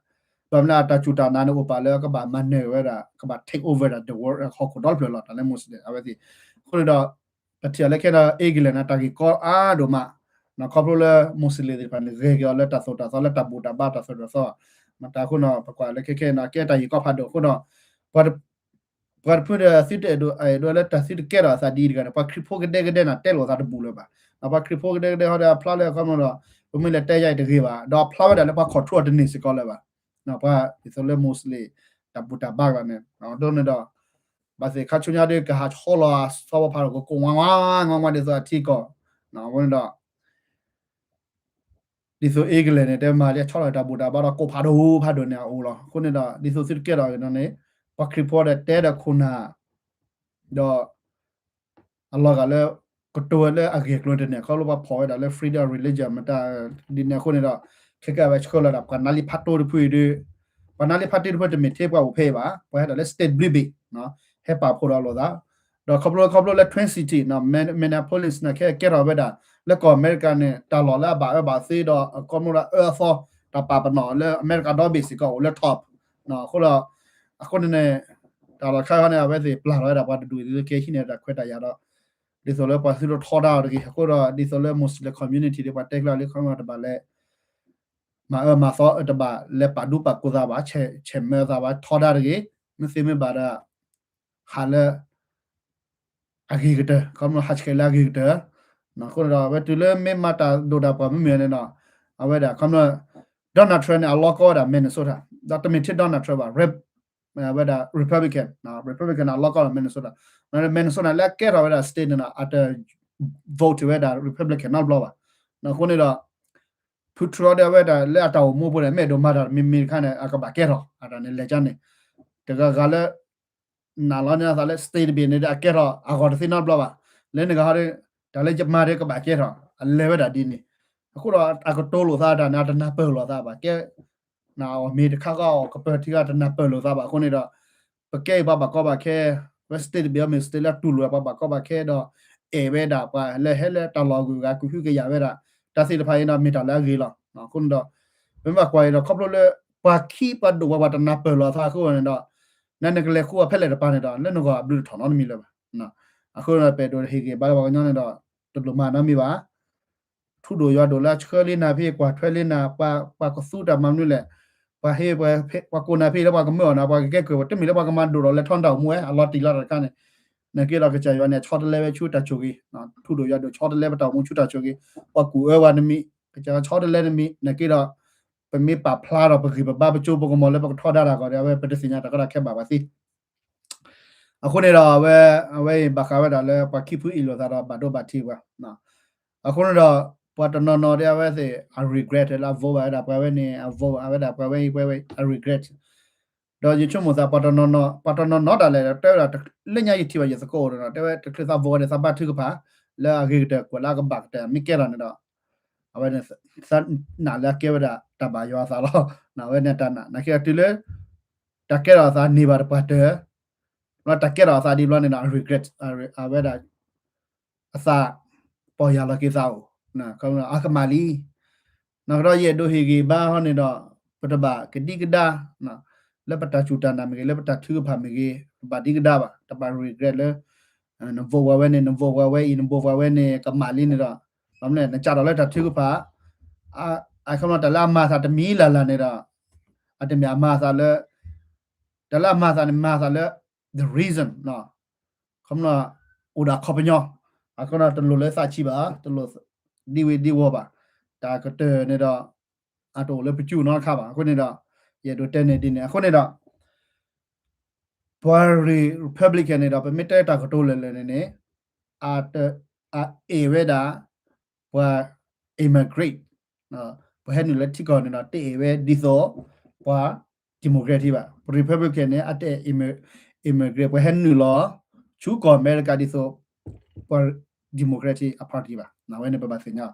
ဘၣ်မနုၤအတၢ်စူၢ်တၢ်နာ်န့ၣ် အိၣ်ပာ်လၢကဘၣ်မၤနၢၤဝဲဒၣ် ကဘၣ် take over ဒၣ် the world ဟီၣ်ခိၣ်ဒီတဖျၢၣ်လီၤ တၢ်လၢ Muslim အဝဲသ့ၣ်. အဃိန့ၣ်ဒီး ပထံၣ်အီၤလၢခဲဒီး England န့ၣ် တၢ်ဂ့ၢ်ကီအါဒိၣ်မး, ခီဖျိလၢ Muslim သ့ၣ်တဖၣ်န့ၣ် ဂဲၤက့ၤအီၤလၢတၢ်သိၣ်တၢ်သီလၢတၢ်ဘူၣ်တၢ်ဘါတၢ်သိၣ်တၢ်သီ, မတၤအဃိန့ၣ် ပကွၢ်လၢခဲခဲန့ၣ် ကဲတၢ်ဂ့ၢ်ကီဖးဒိၣ်အဃိဒီး ပှၤတဖုဒီးသုတအဲၣ်ဒိး အဲၣ်ဒိးလၢတၢ်သုတကဲထီၣ်အသးဒ်အံၤတဂၤန့ၣ် ပှၤခရံာ်ဖိကဒဲကဒဲန့ၣ် တဲလိာ်သးတဘူၣ်လၢၤဘၣ်. ပှၤခရံာ်ဖိကဒဲကဒဲဟီဒီးအဖျါလၢအခီပညီဒီး ပမ့ၢ်လဲၤတဲယါအံၤတဂ့ၤဘၣ်, ဒီးအဖျါဝဲဒၣ်လၢပှၤ control တန့ၢ်စ့ၢ်ကီးလၢၤဘၣ်. ပှၤဒ်သိးလၢ Muslim တၢ်ဘူၣ်တၢ်ဘါကျါန့ၣ် ဒ်န့ၣ်ဒီး ဘၣ်သ့ၣ်ခါဆူညါဒီး ကဟးဆီလီၤအသီဖးဖးဒီး ကကိးဝါဝါ ငါဝါဒ်သိးအထံကီၢ်, အဃိန့ၣ်ဒီး ဒ်သိး England န့ၣ် တဲမၤလၢဆီလီၤတၢ်ဘူၣ်တၢ်ဘါဒီး ကိးဖးဒိၣ်ဖးဒိၣ်န့ၣ်အအိၣ်လီၤ. အဃိန့ၣ်ဒီး ဒ်သိးသုတကဲထီၣ်အံၤန့ၣ် ပှၤခရံာ်ဖိဒီးတဲဒီးခိၣ်နၢ် ဒီး အလီၤဂာ်လၢ ကတိၤဝဲလၢအဂ့ၢ်အကျိၤတန့ၢ် ခီဖျိပှၤဖီၣ်ဝဲဒၣ်လၢ freedom of religion မတၤဒ်န့ၣ်အဃိန့ၣ်ဒီး ခဲကဲအဝဲဆှၢလီၤဒၣ် ပှၤနါလံဖးတိတဖုအံၤဒီး ပှၤနါလံဖးတိတဖုတမ့ၢ်ထဲပှၤအိၣ်ဖဲအံၤဘၣ်, ပှၤဟဲဒၣ်လၢ state ဘျုးဘ့ၣ် ဟဲပာ်ဖှိၣ်ဒီးလိာ်သး ဒီးခီဖျိခီဖျိလၢ Twin City နီၤ Minneapolis န့ၣ် ခဲကဲထီၣ်ဝဲဒၣ် လၢကီၢ်အမဲရကၤန့ၣ် တၢ်လီၢ်လၢအဘၣ်အၢဘၣ်သီဒီး အခီပညီလၢအအၢအသီ တၢ်ပာ်ပနီၣ်လၢအမဲရကၤဒီဘ့ၣ်စ့ၢ်ကီးအိၣ်လၢ top အဃိဒီး အဃိန့ၣ်န့ၣ် တၢ်လီၢ်တခါခီန့ၣ် အဝဲသ့ၣ်ပျၢ်လီၤဝဲဒၣ်ပှၤတဒူၣ်အံၤ ကဲဟံးန့ၢ်တၢ်ခွဲးတၢ်ယာ်ဒီး ဒ်သိးလၢပှၤသုတထီဒါအီၤတဂ့ၤ အဃိဒီး ဒ်သိးလၢ Muslim community ဒီးပှၤတဲကျၢၤလၢခီပညီတဘၣ်လဲၤ မၤအၢမၤသီ တဘၣ်လဲၤပာ်ဒူပာ်ကိၢ်သးဘၣ် ဆဲးမဲာ်သးဘၣ် ထီဒါတဂ့ၤ မ့ၢ်သ့မ့ၢ်ဘၣ်ဒီး ဟးလၢ အဂ့ၤကတၢၢ် ခီဖျိဟးဆှဲးလၢအဂ့ၤကတၢၢ် အဃိန့ၣ်ဒီး အဝဲတုၤလၢမ့ၢ်မၤတၢ်ဒိၣ်တၢ်ပှၢ်မ့ၢ်မ့ၢ်န့ၣ်ဒီး အဝဲဒၣ်ခီဖျိ Donald Trump န့ၣ် အလီၢ်ကီဝဲဒၣ် Minnesota ဒီးတမ့ၢ်ထဲ Donald Trump ဘၣ် ဝဲဒၣ် Republican, Republican န့ၣ် အလီၢ်ကီဝဲဒၣ် Minnesota, Minnesota န့ၣ် လၢအကဲထီၣ်ဝဲဒၣ် state န့ၣ်ဒီး အတ vote ဝဲဒၣ် Republican နီတဘျီဘၣ်. အဃိန့ၣ်ဒီး ဖုထြီဒီးအဝဲဒၣ်လၢအတၢ်အိၣ်မူအပူၤန့ၣ် မ့ၢ်အဲၣ်ဒိးမၤတၢ်တမံၤမံၤတခါန့ၣ် အကဘၣ်ကဲထီၣ် အတၢ်န့ၣ်လဲၤကါန့ၣ် တဂၤဂၤလၢ နာ်လီၤန့ၢ်အသးလၢ state တဘ့ၣ်န့ၣ်ဒီး အကဲထီၣ်အဂီၢ်တသ့နီတဘျီဘၣ်. လၢနဂၤဟီဒီး တၢ်လၢယမၤဒီးကဘၣ်ကဲထီၣ် အလဲၤဝဲဒၣ်ဒ်န့ၣ်. အဃိဒီး အကတိၤလိာ်သးတၢ်န့ၣ် အတနၢ်ပၢၢ်လိာ်သးဘၣ်. ကဲ နအီၣ်မ့ၤတခါဃီ အီၣ်ကပၢၤထံဂၤ တနၢ်ပၢၢ်လိာ်သးဘၣ်. အဃိန့ၣ်ဒီး ပကဲအံၤပှၤဘၣ်ကီဘၣ်ခဲ ဝဲ state တဘ့ၣ်အီၤမ့ၢ် state လၢတူၢ်လိာ် ပှၤဘၣ်ကီဘၣ်ခဲဒီး အဲၣ်ဝဲဒၣ်ပှၤလၢဟဲလၢတၢ်လီၢ်အဂုၤအဂၤ ကဟုကယာ်ဝဲဒၣ် တၢ်သ့ၣ်တဖၣ်အံၤဒီး မ့ၢ်တၢ်လၢအဂ့ၤလီၤ. အဃိန့ၣ်ဒီး ပမ့ၢ်ဘၣ်ကွၢ်အံၤဒီး ခီဖျိလၢ ပှၤခံပှၤဒိၣ်ပှၤ ပှၤတနၢ်ပၢၢ်လိာ်သးအဃိန့ၣ်ဒီး နနကလဲၤဃုအီၤဖဲလဲၣ်တပၤန့ၣ်ဒီး လၢနဂီၢ်အဘျုးတထီၣ်နီတမံၤလၢၤဘၣ်. အဃိဒီး ပအဲၣ်ဒိးဟ့ၣ်ဂံၢ်ဘါလၢပှၤကညီန့ၣ်ဒီး တလိၣ်မၤနီတမံၤဘၣ်. ထူဒိၣ်ယွၤဒိၣ်လၢအဆှၢလံနၤဖဲ ကွၢ်ထွဲလံနၤ ပှၤကသူတၢ်မၤမနုၤလဲၣ်, ပှၤဟ့ ပှၤကိးနၤဖဲလၢပှၤကမၢအီၣ်နၤ ပှၤကကဲကုၢ် တမ့ၢ်လၢပှၤကမၤဒိၣ်ထီၣ်လဲၤထီၣ်နတၢ်အိၣ်မူဝဲ အလီၤတံၢ်လီၤတၢ်တခါန့ၣ်, နက့ဒီးကစၢ်ယွၤန့ၣ် ဆီတလဲဝဲဆူတၢ်ဆိၣ်ဂ့ၤ, ထူဒိၣ်ယွၤဒိၣ်ဆီတလဲပတၢ်အိၣ်မူဆူတၢ်ဆိၣ်ဂ့ၤ, ပှၤကူၣ်အၢဝဲတမံၤ, ကစၢ်ယွၤဆီတလဲတမံၤ, နက့ဒီး ပမ့ၢ်ပာ်ဖျါထီၣ်ပဂံၢ်ပဘါပကၠိပကမီၤလၢပကထီဒါတၢ်အဂီၢ်ဒီး အဝဲပတသ့ၣ်ညါတၢ်ကီတၢ်ခဲဘၣ်ပှၤသ့ အဃိန့ၣ်ဒီး အဝဲ အဝဲအံၤဘၣ်ဃးဝဲဒၣ်လၢပှၤခံဖုအ့ၣ်လိာ်သးဒီးဘၣ်ဒိဘၣ်ထံးပှၤ, အဃိန့ၣ်ဒီး ပှၤတနီၤနီၤဒီးအဝဲသ့ၣ် အ regret လၢအ vote ဘၣ်ဝဲဒၣ်ပှၤဝဲန့ၣ် အ vote ဘၣ်ဝဲဒၣ်ပှၤဝဲအံၤပှၤဝဲ အ regret ဒီးယဆိကမိၣ်သးပှၤတနီၤနီၤ ပှၤတနီၤနီၤဒၣ်လဲာ် တဲဝဲဒၣ်လၢညါယထံၣ်ဘၣ်ယသကိးအိၣ်ဒီး တဲဝဲတချုးသး vote န့ၣ် သးဘါထုကဖၣ် လၢအဂ့ၤကတၢၢ်ကွဲးလၢအကဘၣ်ကတၢၢ် မ့ၢ်ကဲထီၣ်န့ၣ်ဒီး အဝဲန့ၣ် သးနာ်လၢအကဲဝဲဒၣ်တၢ်ဘၣ်ယွၤအသးလီၤ. အဝဲန့ၣ်တၢ်နာ် နာ်က့ဒီးတုၤလၢ တၢ်ကဲထီၣ်အသးန့ၢ်ဘၣ်တပှၢ်တၢၢ်, တၢ်ကဲထီၣ်အသးဒ်ဘျီန့ၣ်ဒီး အ regret အဝဲဒၣ် အသးပီၢ်ယၢ်လီၤက့ၤသးအိၣ်, အကမၣ်လံ, နီၢ်ကဒီးယအဲၣ်ဒိးဟ့ၣ်ဂံၢ်ဘါဟီန့ၣ်ဒီး ပတဘၣ်ကဒံကဒါ လၢပတၢ်စူၢ်တၢ်နာ်မ့ၢ်ဂ့ၤ လၢပတၢ်ထုကဖၣ်မ့ၢ်ဂ့ၤ ပဘၣ်ဒံကဒါဘၣ်, တဘၣ် regret လၢ န vote ပှၤဝဲန့ၣ် န vote ပှၤဝဲအံၤ န vote ပှၤဝဲန့ၣ် ကမၣ်လံန့ၣ်ဒီး နစးထီၣ်လၢတၢ်ထုကဖၣ် အခီပညီတၢ်လၢအမၤသးတမံၤလၢ်လၢ်န့ၣ်ဒီး အတမ့ၢ်အမၤသးလၢ တၢ်လၢအမၤသးန့ၣ် မၤသးလၢ the reason ခီပညီ အိၣ်ဒီးအခီပညီ, အခီပညီတလိၣ်လၢသးဆံးဘၣ်, တလိၣ်ဒံဝ့ၤဒံဝီၤဘၣ်, တၢ်ကတၢၢ်န့ၣ်ဒီး အတအိၣ်လၢပစုနီတခါဘၣ်. အဃိန့ၣ်ဒီး ယအဲၣ်ဒိးတဲန့ၢ်ဒ်န့ၣ် အဃိန့ၣ်ဒီး ပှၤ Republican န့ၣ်ဒီး ပမ့ၢ်တဲတၢ်ကတိၤလၢာ်လၢာ်န့ၣ်န့ၣ် အတ အအဲၣ်ဝဲဒၣ် ပှၤ immigrant ပှၤဟဲနုာ်လၢထံကီၢ်န့ၣ်ဒီး တအဲၣ်ဝဲဒ်သိး ပှၤ Democrat ဘၣ်. ပှၤ Republican န့ၣ် အတအဲၣ် immigrant ပှၤဟဲနုာ်လီၤ ဆူကီၢ်အမဲရကၤဒ်သိး ပှၤ Democratic အ party ဘၣ်. အဝဲန့ၣ်ပဘၣ်သ့ၣ်ညါ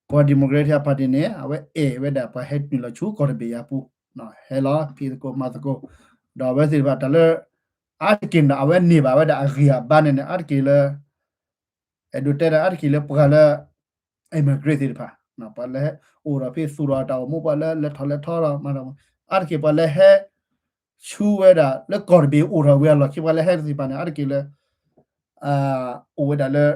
ပှၤ Democratic အ party န့ၣ် အဝဲအဲၣ်ဝဲဒၣ်ပှၤဟဲနုာ်လီၤဆူကီၢ်တဘ့ၣ်အံၤအပူၤ, ဟဲလီၤဖံးသကိးမၤသကိး, ဒီးအဝဲသ့ၣ်တဖၣ်တၢ်လၢ အါတက့ၢ်န့ၣ်ဒီး အဝဲန့ၢ်ဘၣ်ဝဲဒၣ်အဂံၢ်အဘါန့ၣ်န့ၣ် အါတက့ၢ်လၢ အဲၣ်ဒိးတဲဒၣ်အါတက့ၢ်လၢပှၤလၢ immigrant သ့ၣ်တဖၣ်, ပှၤလၢဟဲအိၣ်ဒီးဖဲသူၣ်ထီၣ်တၢ်အိၣ်မူ ပှၤလၢလဲၤထီၣ်လဲၤထီဒီးမၤတၢ်မူ, အါတက့ၢ်ပှၤလၢဟဲ ဆူဝဲဒၣ်လၢကီၢ်တဘ့ၣ်အိၣ်ထီၣ်ဝံၤအလီၢ်ခံ ပှၤလၢဟဲသ့ၣ်တဖၣ်န့ၣ် အါတက့ၢ်လၢ အိၣ်ဝဲဒၣ်လၢ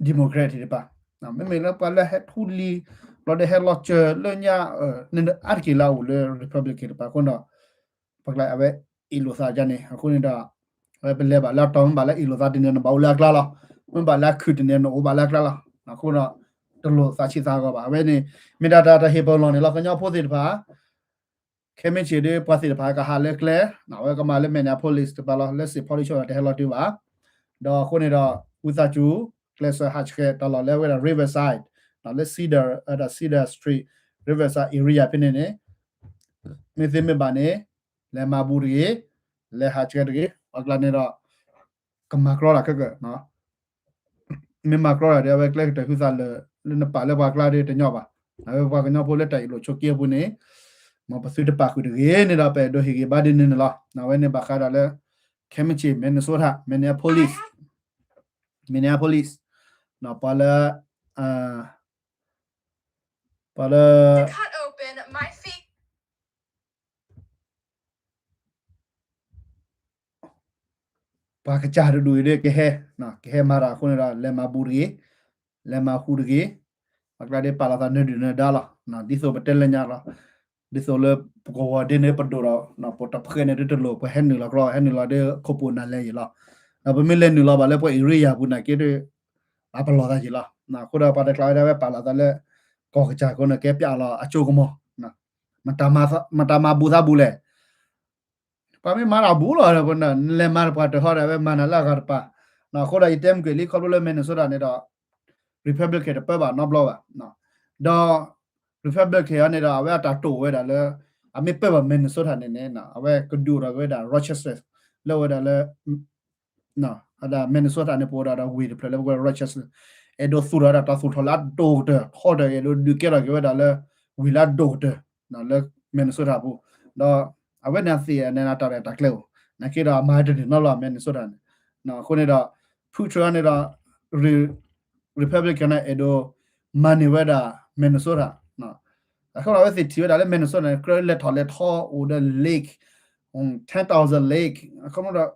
Democrat သ့ၣ်တဖၣ်, မ့မ့ၢ်လၢပှၤလၢဟဲထူလံၤ ဘျီဒီးဟဲလီၤစၢၤလၢညါ အါတက့ၢ်လၢအအိၣ်လၢ Republican တဖၣ်အဃိန့ၣ်ဒီး ပကျါအဝဲအ့ၣ်လိာ်သးဒ်န့ၣ် အဃိန့ၣ်ဒီး အဝဲပလဲၤဘၣ်လၢအတီၤ မ့ၢ်ဘၣ်လၢအ့ၣ်လိာ်သးဒ်န့ၣ် နဘၣ်အိၣ်လၢအကျါလီၤ, မ့ၢ်ဘၣ်လၢအခုၣ်ဒ်န့ၣ် နအိၣ်ဘၣ်လၢအကျါလီၤ. အဃိဒီး တလိၣ်သးဆံးသးဂီၤဘၣ်. အဝဲန့ၣ် မ့ၢ်ဒၣ်တၢ်တဟ့ၣ်ပလီၢ်န့ၣ်လီၤ ကညီဖိသ့ၣ်တဖၣ် ခဲမ့ၢ်ဆ့ၣ်ဒီး ပှၤသ့ၣ်တဖၣ်ကဟးလၢကျဲ, အဝဲကမၤလၢ Minneapolis တဖၣ်လီၤ, လၢ Saint Paul ဆိဒီးတဟဲလီၤတုၤဘၣ်. ဒီးအဃိန့ၣ်ဒီး ဝံသးစူၤ ကျဲးစၢးဟးဆှဲးတၢ်လီၢ်လၢအဝဲဒၣ် Riverside လၢ Cedar, ဒီး Cedar Street, Riverside area ဖဲန့ၣ်န့ၣ် မ့ၢ်သ့မ့ၢ်ဘၣ်န့ၣ် လဲၤမၤဘူးတဂ့ၤ, လဲၤဟးဆှဲးတဂ့ၤ, ပှၤကျါန့ၣ်ဒီး ကမၤကြီတၢ်ခဲကၢာ် မ့ၢ်မၤကြီတၢ်ဒီး အဝဲကျဲကတၢၢ်ဟုသးလၢာ် လၢနပာ်လၢပှၤကျါဒီးတညီဘၣ်. အဝဲပှၤကညီဖိလၢတၢ်အ့ၣ်လိာ်ဆိးက့အပူၤန့ၣ် မ်ပသုတပာ်ဃုာ်တဂ့ၤန့ၣ်ဒီး ပအဲၣ်ဒိးဟ့ၣ်ဂံၢ်ဘါဒ်န့ၣ်န့ၣ်လီၤ. အဝဲန့ၣ်ဘၣ်ဃးဒီးလၢ ခဲမ့ၢ်ဆ့ၣ် Minnesota, Minneapolis, Minneapolis ပှၤလၢ ပှၤလၢ ပှၤကစၢ်တဒူၣ်အံၤဒီး ကဟဲ ကဟဲမၤတၢ်အဃိန့ၣ်ဒီး လဲၤမၤဘူးတဂ့ၤ, လဲၤမၤဟူးတဂ့ၤ, ပှၤကျါဒ်ပာ်လီၤသးနၢၤဒုၣ်နၢၤဒါလီၤ. ဒ်သိးပတဲလၢညါလီၤ, ဒ်သိးလၢပကဝီၤဒ်န့ၣ် ပဒိၣ်ဒီး ပတဖှဲန့ၣ်ဒ်တလိၣ် ပဟဲနုာ်လီၤကြီ ဟဲနုာ်လီၤဒီးခိၣ်ပူၤနၤလဲၤယံာ်လီၤ. ဒီးပမ့ၢ်လဲၤနုာ်လီၤဘၣ်လၢပှၤအ့ရ့ယၤပူၤနာ်က့ဒီး အပလီၢ်သးယံာ်လီၤ. အဃိဒီးပှၤတကျါဝဲဒၣ်ဝဲပာ်လီၤသးလၢ ကီၢ်ကစၢ်အဃိန့ၣ် ကဲပျးလီၤအစိကမီၤ, မတၤမၤဘူးသးဘူးလဲၣ် ပှၤမ့ၢ်မၤတၢ်ဘူးလီၤ, နလဲၤမၤတပှၢ်တၢၢ်ဟီဒီး အဝဲမၤနၤလၢအဂၤတပၤ. အဃိဒီးယတဲမုၢ်ကွံာ်လံ ခီဖျိလၢ Minnesota န့ၣ်ဒီး Republican တပၢဘၣ်နီတဘျီဘၣ်. ဒီး Republican အံၤန့ၣ်ဒီး အဝဲအတၢ်တိာ်ဝဲဒၣ်လၢ အမ့ၢ်ပၢၢ်ဘၣ် Minnesota န့ၣ်န့ၣ် အဝဲကဒုးအိၣ်ထီၣ်က့ၤဝဲဒၣ် Rochester လၢဝဲဒၣ်လၢ အဝဲဒၣ် Minnesota န့ၣ် ပအိၣ်ဒီးဝ့ၢ်တဖျၢၣ်လၢပကိး Rochester အဲၣ်ဒိးသူၣ်ထီၣ်ဝဲဒၣ်တၢ်သူၣ်ထီၣ်လၢအဒိၣ်ကတၢၢ် ထီတၢၢ် အဲၣ်ဒိးဒုးကဲထီၣ်က့ၤဝဲဒၣ်လၢ ဝ့ၢ်လၢအဒိၣ်ကတၢၢ် လၢ Minnesota အပူၤ ဒီး အဝဲန့ၣ်အသ့ၣ်န့ၣ် အတၢ်ရဲၣ်တၢ်ကျဲၤအိၣ် နာ်က့ဒီးအမၤတန့ၢ်နီတဘျီ Minnesota န့ၣ် အဃိန့ၣ်ဒီး Patriot န့ၣ်ဒီး Republican န့ၣ် အဲၣ်ဒိးမၤန့ၢ်ဝဲဒၣ် Minnesota အဃိဒီးအဝဲသ့ၣ်ထံၣ်ဝဲဒၣ်လၢ Minnesota န့ၣ် ကြၢးလဲၤထီၣ်လဲၤထီအိၣ်ဒီး lake ten thousand lake အဃိဒီး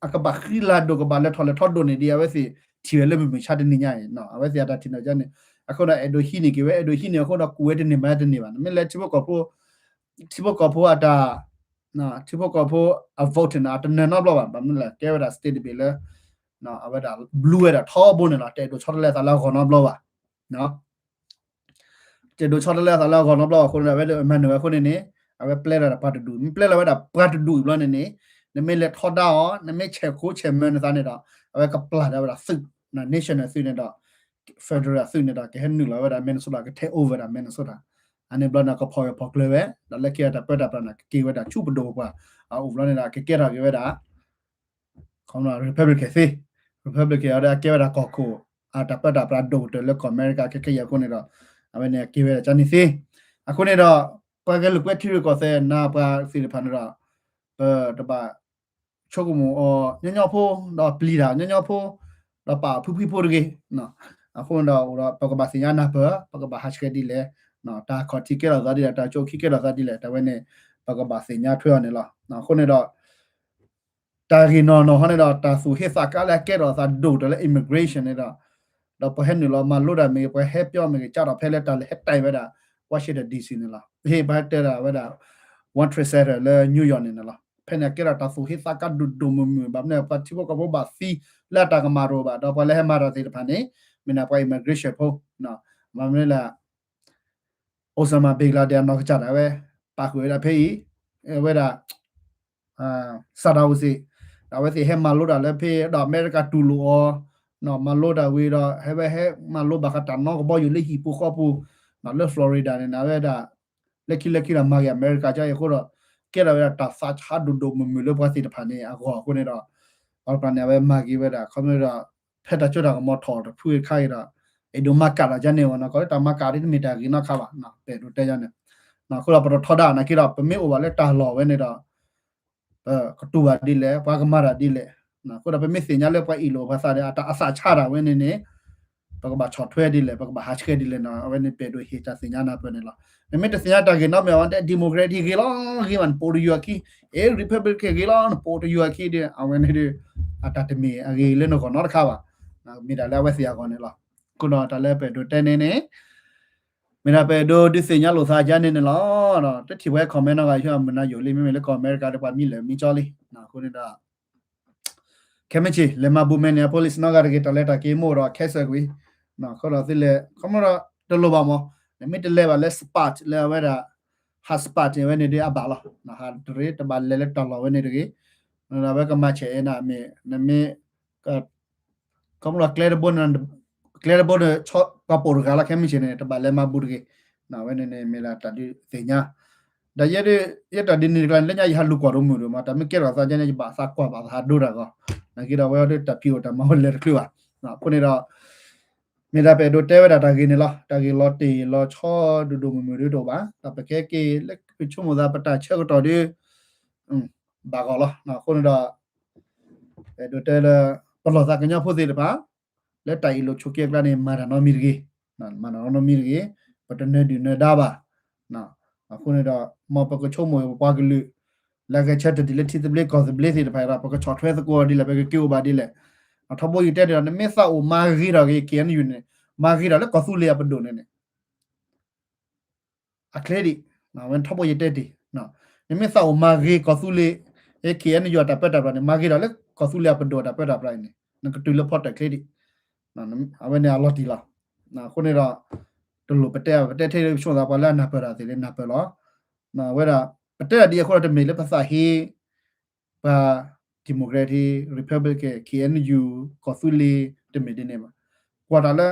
အကဘၣ်ဃံလၤဒိၣ် ကဘၣ်လဲၤထီၣ်လဲၤထီဒိၣ်န့ၢ်ဒံး အဝဲသ့ၣ်ထံၣ်ဝဲလၢမုၢ်မုၢ်ဆါတနံၤညါအံၤ အဝဲသ့ၣ်အတၢ်ထံၣ်န့ၣ်န့ၣ် အဃိဒီးအဲၣ်ဒိးဟံးန့ၢ်က့ၤဝဲ အဲၣ်ဒိးဟံးန့ၢ်အဃိဒီး ကူၣ်ဝဲတန့ၢ်မၤတန့ၢ်ဘၣ် နမ့ၢ်လဲၤထံဖိကီၢ်ဖိ ထံဖိကီၢ်ဖိအတၢ် ထံဖိကီၢ်ဖိအ vote န့ၣ် အတနၢၤနီတဘျီဘၣ် ဘၣ်မနုၤလဲၣ် ကဲဝဲဒၣ် state တဘ့ၣ်လၢ အဝဲဒၣ် blue ဝဲဒၣ်ထီဘိန့ၣ်လီၤ တအဲၣ်ဒိးဆီတလဲအသးလၢအဂီၢ်နီတဘျီဘၣ် တအဲၣ်ဒိးဆီတလဲအသးလၢအဂီၢ်နီတဘျီဘၣ်အဃိန့ၣ်ဒီး အဝဲမၤန့ၢ်ဝဲအဃိန့ၣ်န့ၣ် အဝဲပျဲလီၤဒၣ်ပှၤတဒူၣ် မ့ၢ်ပျဲလီၤဝဲဒၣ်ပှၤတဒူၣ်အံၤဘျီန့ၣ်န့ၣ် နမ့ၢ်လဲၤထီဒါအီၤ နမ့ၢ်ဆဲးခိဆဲးမၢနသးန့ၣ်ဒီး အဝဲကပျၢ်ဒၣ်ဝဲဒၣ်သုး national သုးန့ၣ်ဒီး federal သုးန့ၣ်ဒီး ကဟဲနုာ်လီၤဝဲဒၣ် Minnesota က take over ဒၣ် Minnesota အန့ၣ်ဘျီန့ၣ် ကဖီၣ်ဂၢၢ်ဖီၣ်ကျၢၤဝဲ ဒီးလၢခံအတၢ်ပၢတၢ်ပြးန့ၣ် ကက့ၤဝဲဒၣ်ဆူပဒိၣ်ပပှၢ် အအိၣ်ဘျီန့ၣ်ဒီး ကကဲထီၣ်က့ၤဝဲဒၣ် Republican သ့ Republican အီၤဒီးအကဲဝဲဒၣ်ကီၢ်ခိၣ် အတၢ်ပၢတၢ်ပြးဒိၣ်ကတၢၢ်လၢကီၢ်အမဲရကၤခဲခဲအံၤအဃိန့ၣ်ဒီး အဝဲန့ၣ်က့ၤဝဲဒၣ်ကန့ၣ်သ့ အဃိန့ၣ်ဒီး ပှၤဂဲၤလိာ်ကွဲထံရူၢ်ကီၢ်သဲးနၤပှၤသ့ၣ်တဖၣ်န့ၣ်ဒီး ပတဘၣ်ဆိကမိၣ်အီၤညီညီဖိ ဒီးပျံၤတၢ်ညီညီဖိ ဒီးပာ်ဖှံဖှံဖိတဂ့ၤ အဃိန့ၣ်ဒီး အိၣ်ဒီးပကဘၣ်သ့ၣ်ညါနၢ်ပၢၢ် ပကဘၣ်ဟးဆှဲးဒ်လဲၣ် တၢ်ခီၣ်ထံးကဲထီၣ်သးဒ်လဲၣ် တၢ်ကၠိခံကဲထီၣ်သးဒ်လဲၣ် တၢ်ဝဲန့ၣ် ပကဘၣ်သ့ၣ်ညါထွဲအီၤန့ၣ်လီၤ. အဃိန့ၣ်ဒီး တၢ်ဂ့ၢ်နီၢ်နီၢ်ဟီန့ၣ်ဒီး တၢ်သူၣ်ဟ့သးကါလၢအကဲထီၣ်သးဒိၣ်ကတၢၢ်လၢ immigration န့ၣ်ဒီး ဒီးပှၤဟဲနုာ်လီၤမၤလိတၢ်မ့ၢ်ဂ့ၤ ပှၤဟဲပၠီမ့ၢ်ဂ့ၤ ကးထီၣ်ဖဲလၢတၢ်လဲၤဟဲတဲာ်ဝဲဒၣ် Washington D C န့ၣ်လီၤ. ဟ့ၣ်ပှၤဟဲတဲဒၣ်ဝဲဒၣ် One Trade Center လၢ New York န့ၣ်န့ၣ်လီၤ. ဖဲန့ၣ်အကဲထီၣ်တၢ်သူၣ်ဟ့သးကါဒိၣ်ဒိၣ်မုၢ်မုၢ် ဘၣ်မနုၤပှၤထံဖိကီၢ်ဖိဘၣ်သံလၢအတၢ်ကမၣ်တအိၣ်ဘၣ် ဒီးပှၤလၢဟဲမၤတၢ်သ့ၣ်တဖၣ်န့ၣ် မ့ၢ်ဒၣ်ပှၤ immigration ဖိ ဘၣ်မနုၤလဲၣ် Osama bin Laden အနီၢ်ကစၢ်ဒၣ်ဝဲ ပာ်ဃုာ်ဝဲဒၣ်ဖဲအံၤ ဝဲဒၣ် Saddam Hussein ဒီးအဝဲသ့ၣ်ဟဲမၤလိတၢ်လၢဖဲဒီးအမဲရကၤတူၢ်လိာ်အီၤ မၤလိတၢ်ဝံၤဒီး ဟဲဝဲဟဲမၤလိဘၣ်ဃးတၢ်နီၣ်ကဘီယူၤလၢဟံၣ်ပူၤဃီပူၤ လၢ Florida န့ၣ် အဝဲဒၣ် လၢခံလၢခံဒီးမၤက့ၤ အမဲရကၤကါအံၤအဃိဒီး ကဲထီၣ်ဝဲဒၣ်တၢ်သးဆါဒိၣ်ဒိၣ်မုၢ်မုၢ်လၢပှၤသ့ၣ်တဖၣ်န့ၣ်အဂီၢ်အဃိန့ၣ်ဒီး ပှၤတဖၣ်န့ၣ် အဝဲမၤက့ၤဝဲဒၣ် ခီဖျိဒီး ဖဲတၢ်စိတၢ်ကမီၤထီၣ်တဖုတခါအံၤဒီး အဲၣ်ဒိးမၤကၣ်တၢ်ကန့ၣ်ဝဲနီၤ ကီးလၢတၢ်မၤကၣ်ဒ်တမ့ၢ်တၢ်ဂ့ၤနီတခါဘၣ် ပအဲၣ်ဒိးတဲယါန့ၣ် အဃိဒီးပတထီဒါနာ်က့ဒီး ပမ့ၢ်အိၣ်ဘၣ်လၢတၢ်လီၢ်ဝဲန့ၣ်ဒီး ပကတူၢ်ဘၣ်ဒ်လဲၣ် ပှၤကမၤတၢ်ဒ်လဲၣ် အဃိဒီးပမ့ၢ်သ့ၣ်ညါလၢပှၤအ့ၣ်လိာ်ပှၤသးဒီး အတၢ်အသးဆါတၢ်ဝဲန့ၣ်န့ၣ် ပကဘၣ်ဆီၣ်ထွဲဒ်လဲၣ် ပကဘၣ်ဟးဆှဲးဒ်လဲၣ်နီၤ အဝဲန့ၣ်ပအဲၣ်ဒိးဟ့ၣ်တၢ်သ့ၣ်ညါနၢ်ပၢၢ်န့ၣ်လီၤ. နမ့ၢ်တသ့ၣ်ညါတၢ်ဂ့ၢ်နီတမံၤ အဝဲတဲ Democrat ဂ့ၤလီၤ ဂ့ၤဘၣ် နပိာ်တယုၢ်အခံ အဲ Republican ဂ့ၤလီၤ နပိာ်တယုၢ်အခံဒီး အဝဲန့ၣ်ဒီး အတၢ်တမ့ၢ်အဂ့ၤလၢနဂီၢ်နီတခါဘၣ် မ့ၢ်ဒၣ်လၢအဝဲသ့ၣ်အဂီၢ်န့ၣ်လီၤ. အဃိဒီးတၢ်လၢပအဲၣ်ဒိးတဲန့ၣ်န့ၣ် မ့ၢ်ဒၣ်ပအဲၣ်ဒိးဒုးသ့ၣ်ညါလိာ်သးယါန့ၣ်န့ၣ်လီၤ. တထံၣ်ဝဲ comment နီတဂၤ ယဆိကမိၣ်မုၢ်နၤယိာ်လံ မ့မ့ၢ်လၢကီၢ်အမဲရကၤဒီးပှၤမံလၢာ်မံကၠီလံ အဃိန့ၣ်ဒီး ခဲမုၢ်ဆ့ၣ် လဲၤမၤဘူး Minneapolis နီတဂၤတဂ့ၤ တၢ်လဲၤတၢ်က့ၤမိၢ်ဒီး cancel ကွံာ် အဃိဒီးသုလဲၤ ခီမီဒီးတလိၣ်ဘၣ်မး နမ့ၢ်တလဲၤဘၣ်လၢ spot လၢအဝဲဒၣ် hot spot န့ၣ် အဝဲန့ၣ်ဒီးအဘၣ်လီၤ. ဟးတရံး တဘၣ်လဲၤလၢတၢ်လီၢ်ဝဲန့ၣ်တဂ့ၤ အဝဲကမၤဆဲးအဲၣ်နၤမ့ၢ် နမ့ၢ် ခီမီဒီးကျဲတဘိန့ၣ် ကျဲတဘိန့ၣ် ပှၤပိာ်တဂၤလီၤ ခဲမုၢ်ဆ့ၣ်န့ၣ် တဘၣ်လဲၤမၤဘူးတဂ့ၤ အဝဲန့ၣ်န့ၣ် မ့ၢ်လၢတၢ်ဒုးသ့ၣ်ညါ ဒီးယဲဒၣ် ယဲတၢ်ဒ်န့ၣ်တကျါန့ၣ် လၢညါယဟးလူၤကွၢ်တမုာ်ဒိၣ်မး တၢ်မ့ၢ်ကဲထီၣ်သးယါန့ၣ် ယဘၣ်သးကွၢ်ဘၣ်သးဟးဒိတၢ်ဂီၢ် နာ်က့ဒီးအဝဲဒၣ်တၢ်ဖံးအိၣ်တၢ်မၤအိၣ်လဲၤတချုးဘၣ် အဃိန့ၣ်ဒီး မ့ၢ်ဒၣ်ပအဲၣ်ဒိးတဲဝဲဒၣ်တၢ်ဂ့ၢ်န့ၣ်လီၤ. တၢ်ဂ့ၢ်လီၤတံၢ်လီၤဆဲးဒိၣ်ဒိၣ်မုၢ်မုၢ်ဒ်တအိၣ်ဘၣ် ဒီးပကဲက့ၤလၢပဆိကမိၣ်သးပတၢ်ဆၢကတီၢ်ဒီး ဘၣ်ဂီၢ်လီၤ. အဃိန့ၣ်ဒီး ပအဲၣ်ဒိးတဲလၢ ပလီၢ်သးကညီဖိသ့ၣ်တဖၣ် လၢတၢ်အ့ၣ်လိာ်ဆိးက့အကျါန့ၣ် မၤတၢ်နီတမံၤတဂ့ၤ, မၤတၢ်နီတမံၤတဂ့ၤ, ပတနၢၤဒုၣ်နၢၤဒါဘၣ်. အဃိန့ၣ်ဒီး မ်ပကဆိကမိၣ်ပပှၤကလုာ် လၢအဂဲၤဆၢထၢၣ်ဒ်လဲၣ် ထံသဘျ့ကီၢ်သဘျ့သ့ၣ်တဖၣ်ဒီး ပကဆီၣ်ထွဲသကိးဒ်လဲၣ် ပကက့ၤအိၣ်ဘၣ်ဒ်လဲၣ်. ထီဘိယတဲဒ်ဒီး နမ့ၢ်သးအိၣ်မၤဂ့ၤထီၣ်က့ၤ K N U န့ၣ် မၤဂ့ၤထီၣ်လၢကီၢ်သူလ့ၤအပဒိၣ်န့ၣ်န့ၣ် အချ့ဒံး, ဝဲထီဘိယတဲတ့ၢ်, နမ့ၢ်သးအိၣ်မၤဂ့ၤကီၢ်သူလ့ၤ K N U အတၢ်ပၢတၢ်ပြးန့ၣ် မၤဂ့ၤဒီးလၢကီၢ်သူလ့ၤအပဒိၣ်အတၢ်ပၢတၢ်ပြးအံၤန့ၣ် နကတုၤလၢဖီတၢၣ်ချ့ဒံး, အဝဲန့ၣ်အလီၤတံၢ်လီၤ. အဃိန့ၣ်ဒီး တလိၣ်ပတဲ ပတဲထဲဆိကမိၣ်သးပှၤလၢအနၢ်ပၢၢ်တၢ်သ့ၣ်လၢနၢ်ပၢၢ်လီၤ. ဝဲဒၣ် ပတဲတၢ်ဒ်အံၤအဃိဒီးတမ့ၢ်လၢပသးဟ့ ပှၤ Democrat Republican K N U ကီၢ်သူလ့ၤ တမ့ၢ်ဒ်န့ၣ်ဘၣ်. ကွၢ်တၢ်လၢ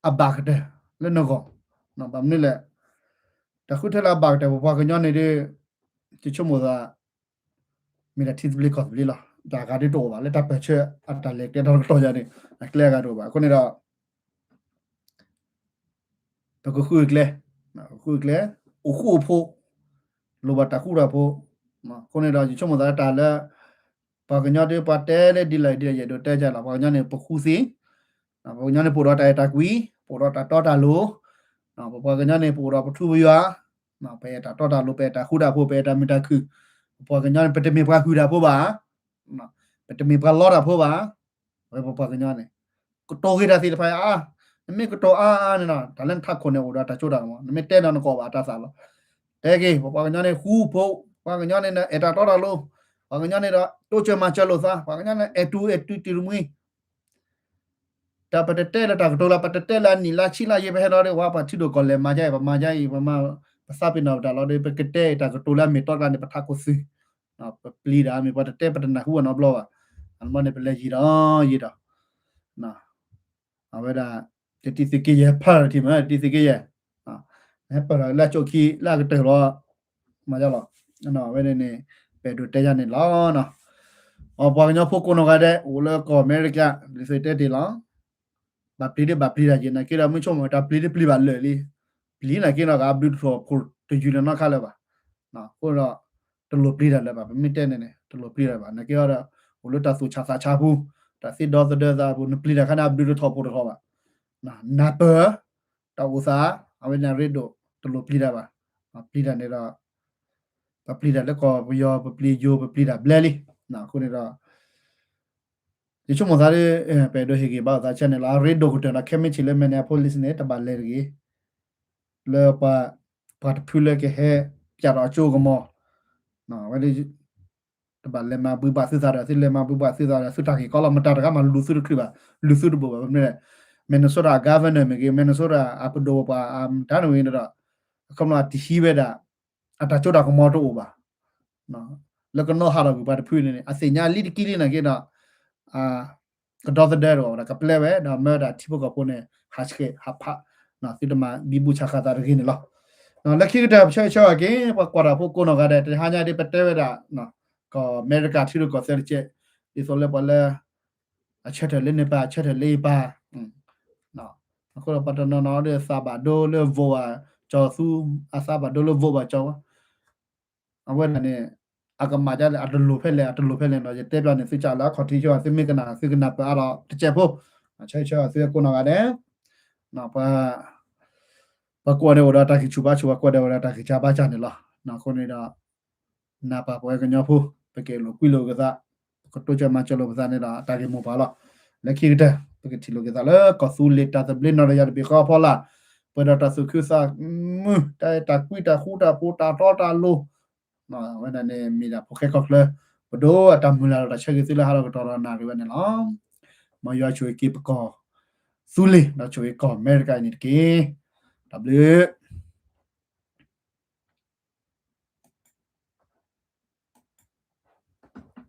အဘၣ်ကတၢၢ်လၢနဂီၢ်, ဘၣ်မနုၤလဲၣ်, တၢ်ဃုထၢလၢအဘၣ်ကတၢၢ် ပပှၤကညီန့ၣ်ဒီး ယဆိကမိၣ်သး မ့ၢ်တၢ်ထံသဘျ့ကီၢ်သဘျ့လီၤ. တၢ်ဂၤဒ်တအိၣ်ဘၣ် လၢတၢ်ပၢၢ်ဆၢအတၢ်လဲၤကျဲထီၣ်တကတီၢ်ယၤန့ၣ် အကျဲအဂၤတအိၣ်ဘၣ်. အဃိန့ၣ်ဒီး ပကဃုကျဲ, ဃုကျဲ, အိၣ်ဃူအိၣ်ဖိး, လိၣ်ဘၣ်တၢ်ဃူတၢ်ဖိး. အဃိန့ၣ်ဒီး ယဆိကမိၣ်သးလၢတၢ်လၢ ပှၤကညီဒီးပှၤတဲလၢဒ်လဲၣ်ဒ်လဲၣ် ယအဲၣ်ဒိးတဲကလီၤ. ပှၤကညီန့ၣ် ပဃူသ့, ပှၤကညီန့ၣ် ပအိၣ်ဒီးတၢ်အဲၣ်တၢ်ကွံ, ပအိၣ်ဒီးတၢ်တီတၢ်လိၤ, ပပှၤကညီန့ၣ် ပအိၣ်ဒီးပထူပယွၤ, ပအဲၣ်တၢ်တီတၢ်လိၤ, ပအဲၣ်တၢ်ဃူတၢ်ဖိး, ပအဲၣ်တၢ်မုာ်တၢ်ခုၣ်, ပပှၤကညီန့ၣ် ပတမ့ၢ်ပှၤဟုၣ်တၢ်ဖိဘၣ်, ပတမ့ၢ်ပှၤလီတၢ်ဖိဘၣ်. ဝဲပပှၤကညီန့ၣ် ကတိၤဂ့ၤတၢ်သ့ၣ်တဖၣ်အါ, နမ့ၢ်ကတိၤအါအါန့ၣ်ဒီး တၢ်လၢနထးခိၣ်န့ၣ် အိၣ်ဒီးတၢ်စိတၢ်ကမီၤ, နမ့ၢ်တဲဒီးနကိးဘၣ်တၢ်သးလီၤ. တဲက့ၤ ပပှၤကညီန့ၣ် ဃူဖိး, ပှၤကညီန့ၣ် အဲၣ်တၢ်တီတၢ်လိၤ, ပှၤကညီန့ၣ်ဒီး တိစၢၤမၤစၢၤလိာ်သး, ပှၤကညီန့ၣ် အဲၣ်တူၢ်အဲၣ်တူၢ်တံၤတမှံ တၢ်ပတတဲလၢတၢ်ကတိၤလၢ ပတတဲလၢအနံၣ်လါဆံလါယဲၢ် ပဟဲဒီး ဝဲပှၤထံဒိၣ်ကီၢ်လဲၢ်မၤယါအံၤ ပမၤယါအံၤ ပမၤ ပသးပ့ၤနီၣ်ပတၢ်လီၤဒီး ပကတဲတၢ်ကတိၤလၢအမ့ၢ်တီတၢ်န့ၣ် ပထးခိၣ်သု, ပပျံၤတၢ်မ့ၢ်ပှၤတတဲ ပတနၢ်ဟူအနီတဘျီဘၣ်. အန့ၣ်န့ၣ် ပလဲၤယံာ်ဒီးယံာ်ဒီး အဝဲဒၣ် တံၤသကိးယဲၢ် ဖးထီၣ်ထံမး တံၤသကိးယဲၢ် ဟဲပၢၢ်ထီၣ်လၢအကၠိခံလၢအကတၢၢ်လီၤ. မၤလီၤ အဝဲန့ၣ်န့ၣ် ပအဲၣ်ဒိးတဲယၤန့ၣ်လီၤ. အပှၤကညီဖိကိးနီၢ်ဂၤဒဲး အိၣ်လၢကီၢ်အမဲရကၤ လံာ်သုးတဲတ့ၢ်လီၤ. ဘၣ်ပျံၤဒ်ဘၣ်ပျံၤတၢ်ယဲၢ် နာ်က့ဒီး မုၢ်ဆိကမိၣ်တၢ်ပျံၤဒ်ပျံၤဘၣ်လၢာ်လံ. ပျံၤနာ်က့ဒီး ကဘျုးတထီၣ်ဖိတယုၢ်လၢၤနီတခါလၢၤဘၣ်. အဃိဒီး တလိၣ်ပျံၤတၢ်လၢၤဘၣ်. ပမ့ၢ်တဲန့ၣ်န့ၣ် တလိၣ်ပျံၤတၢ်ဘၣ်. နာ်က့ဒီး အိၣ်လၢတၢ်သူၣ်ဆးသးဆးပူၤ တၢ်သ့ဒီသဒၢသးအပူၤ နပျံၤတၢ်ခါန့ၣ် အဘျုးတထီၣ်ဖိတထီၣ်ဘၣ်. နၢ်ပၢၢ် တၢ်အိၣ်သး အဝဲန့ၣ်ရ့ဒိၣ် တလိၣ်ပျံၤတၢ်ဘၣ်. ပျံၤတၢ်န့ၣ်ဒီး ပပျံၤတၢ်လၢကီၢ်ပယီၤ ပပျံၤယိၤ ပပျံၤတၢ်ဘျဲလံ. အဃိန့ၣ်ဒီး ယဆိကမိၣ်သးဒီး ပအဲၣ်ဒိးဟ့ၣ်ဂံၢ်ဘါအသးဆၢန့ၣ်လီၤ. အရ့ဒိၣ်ကတၢၢ်ဒီး ခဲမ့ၢ်ဆ့ၣ်လၢ Minneapolis န့ၣ် တဘၣ်လဲၤတဂ့ၤ လၢပှၤ ပှၤတဖုလၢကဟဲ ပၠးထီၣ်အစိကမီၤ ဝဲ တဘၣ်လဲၤမၤဘှံးဘၣ်သုသးဒီး သုလဲၤမၤဘှံးဘၣ်သုသးဒီး သုတၢ်ဂ့ၢ်ကီလီၤ. မတၤတဂၤမးလူၤသုတချုးဘၣ်, လူၤသုတဘိးဘၣ်. မ့မ့ၢ် Minnesota အ governor မ့ၢ်ဂ့ၤ, Minnesota အပဒိၣ်ပှၤအမတၤန့ၣ်ဝဲန့ၣ်ဒီး အခီပညီအတဟံးဝဲဒၣ် အတၢ်စိတၢ်ကမီၤတအိၣ်ဘၣ်. လၢကနီၣ်ဟးထီၣ်ကွံာ်ပှၤတဖုန့ၣ်န့ၣ် အသ့ၣ်ညါလံတကံလံနာ်က့ဒီး ကဒီသဒၢတအိၣ်ဘၣ်ဒီး ကပျဲဝဲဒီးမၢဒၣ်ထံဖိကီၢ်ဖိန့ၣ် ဟးဆှဲးဟးဖး သုတမၤဘံဘူဆးဃာ်သးတဂ့ၤန့ၣ်လီၤ. လၢခံကတၢၢ် ပဆၢဂ့ၤဆၢဝါက့ၤ ပှၤကွၢ်တၢ်ဖိကိးနီၢ်ဂၤဒဲး တဟါညါဒ်ပတဲဝဲဒၣ် ကီၢ်အမဲရကၤထံရူၢ်ကီၢ်သဲးတက့ၢ် ဒ်သိးလၢပှၤလၢ အဆၢထၢၣ်လၢန့ၣ်ပၢ် အဆၢထၢၣ်လၢယပၢ် အဃိဒီးပှၤတနီၤနီၤဒီးသးဘၣ်ဒိလၢ vote ဘၣ်ကၠီၤသူ အသးဘၣ်ဒိလၢ vote ဘၣ်ကၠီၤ အဝဲဒၣ်န့ၣ် အကမၣ်ဒ်လဲၣ်အတလိၣ်ဖဲလဲၣ် အတလိၣ်ဖဲလဲၣ်ဒီး ယတဲပျီန့ၣ် သုကၢ်လၢအခီၣ်ထံးဆိ သုမ့ၢ်ကနၣ် သုကနၢ်ပၢၢ်အါဒီးတစဲးဖိ ဆၢဂ့ၤဆၢဝါသုကိးနီၢ်ဂၤဒဲး ပှၤကိးဂၤဒဲးအိၣ်ဒီးတၢ်ဂံၢ်ဆူၣ်ဘါဆူၣ် ပှၤကိးဂၤဒဲးအိၣ်ဒီးတၢ်ဂံၢ်စၢ်ဘါစၢ်န့ၣ်လီၤ. အဃိန့ၣ်ဒီး နၢ်ပၢၢ်ပဝဲကညီဖိ ပကအဲၣ်လိာ်ကွံလိာ်ပသး ပကတိစၢၤမၤစၢၤလိာ်ပသးန့ၣ်ဒီး တၢ်ဂ့ၢ်မိၢ်ပှၢ်လီၤ. လၢခံကတၢၢ် ပကထံၣ်လိာ်က့ၤသးလၢကီၢ်သူလ့ၤတၢ်သဘျ့နီၢ်တယၤတဘ့ၣ်ဃီအဖီလာ် ပှဲၤဒီးတၢ်သူၣ်ခုသးမုာ် တၢ်အဲၣ်တၢ်ကွံတၢ်ဃူတၢ်ဖိးတၢ်တီတၢ်လိၤ အဝဲဒၣ်န့ၣ်မ့ၢ်ဒၣ်ဖိၣ်ဃဲကီၢ်ချၢ ပဒိၣ်အတၢ်မုၢ်လၢ်ဒီးတၢ်ဆၢဂ့ၤသုလၢဟးထီၣ်ကတီၢ်ဒီးနၣ်ရံၣ်ဝဲန့ၣ်လီၤ. မ်ယွၤဆိၣ်ဂ့ၤက့ၤပကီၢ်သူလ့ၤ ဒီးဆိၣ်ဂ့ၤကီၢ်အမဲရကၤအံၤန့ၣ်တက့ၢ်. တၢ်ဘျုး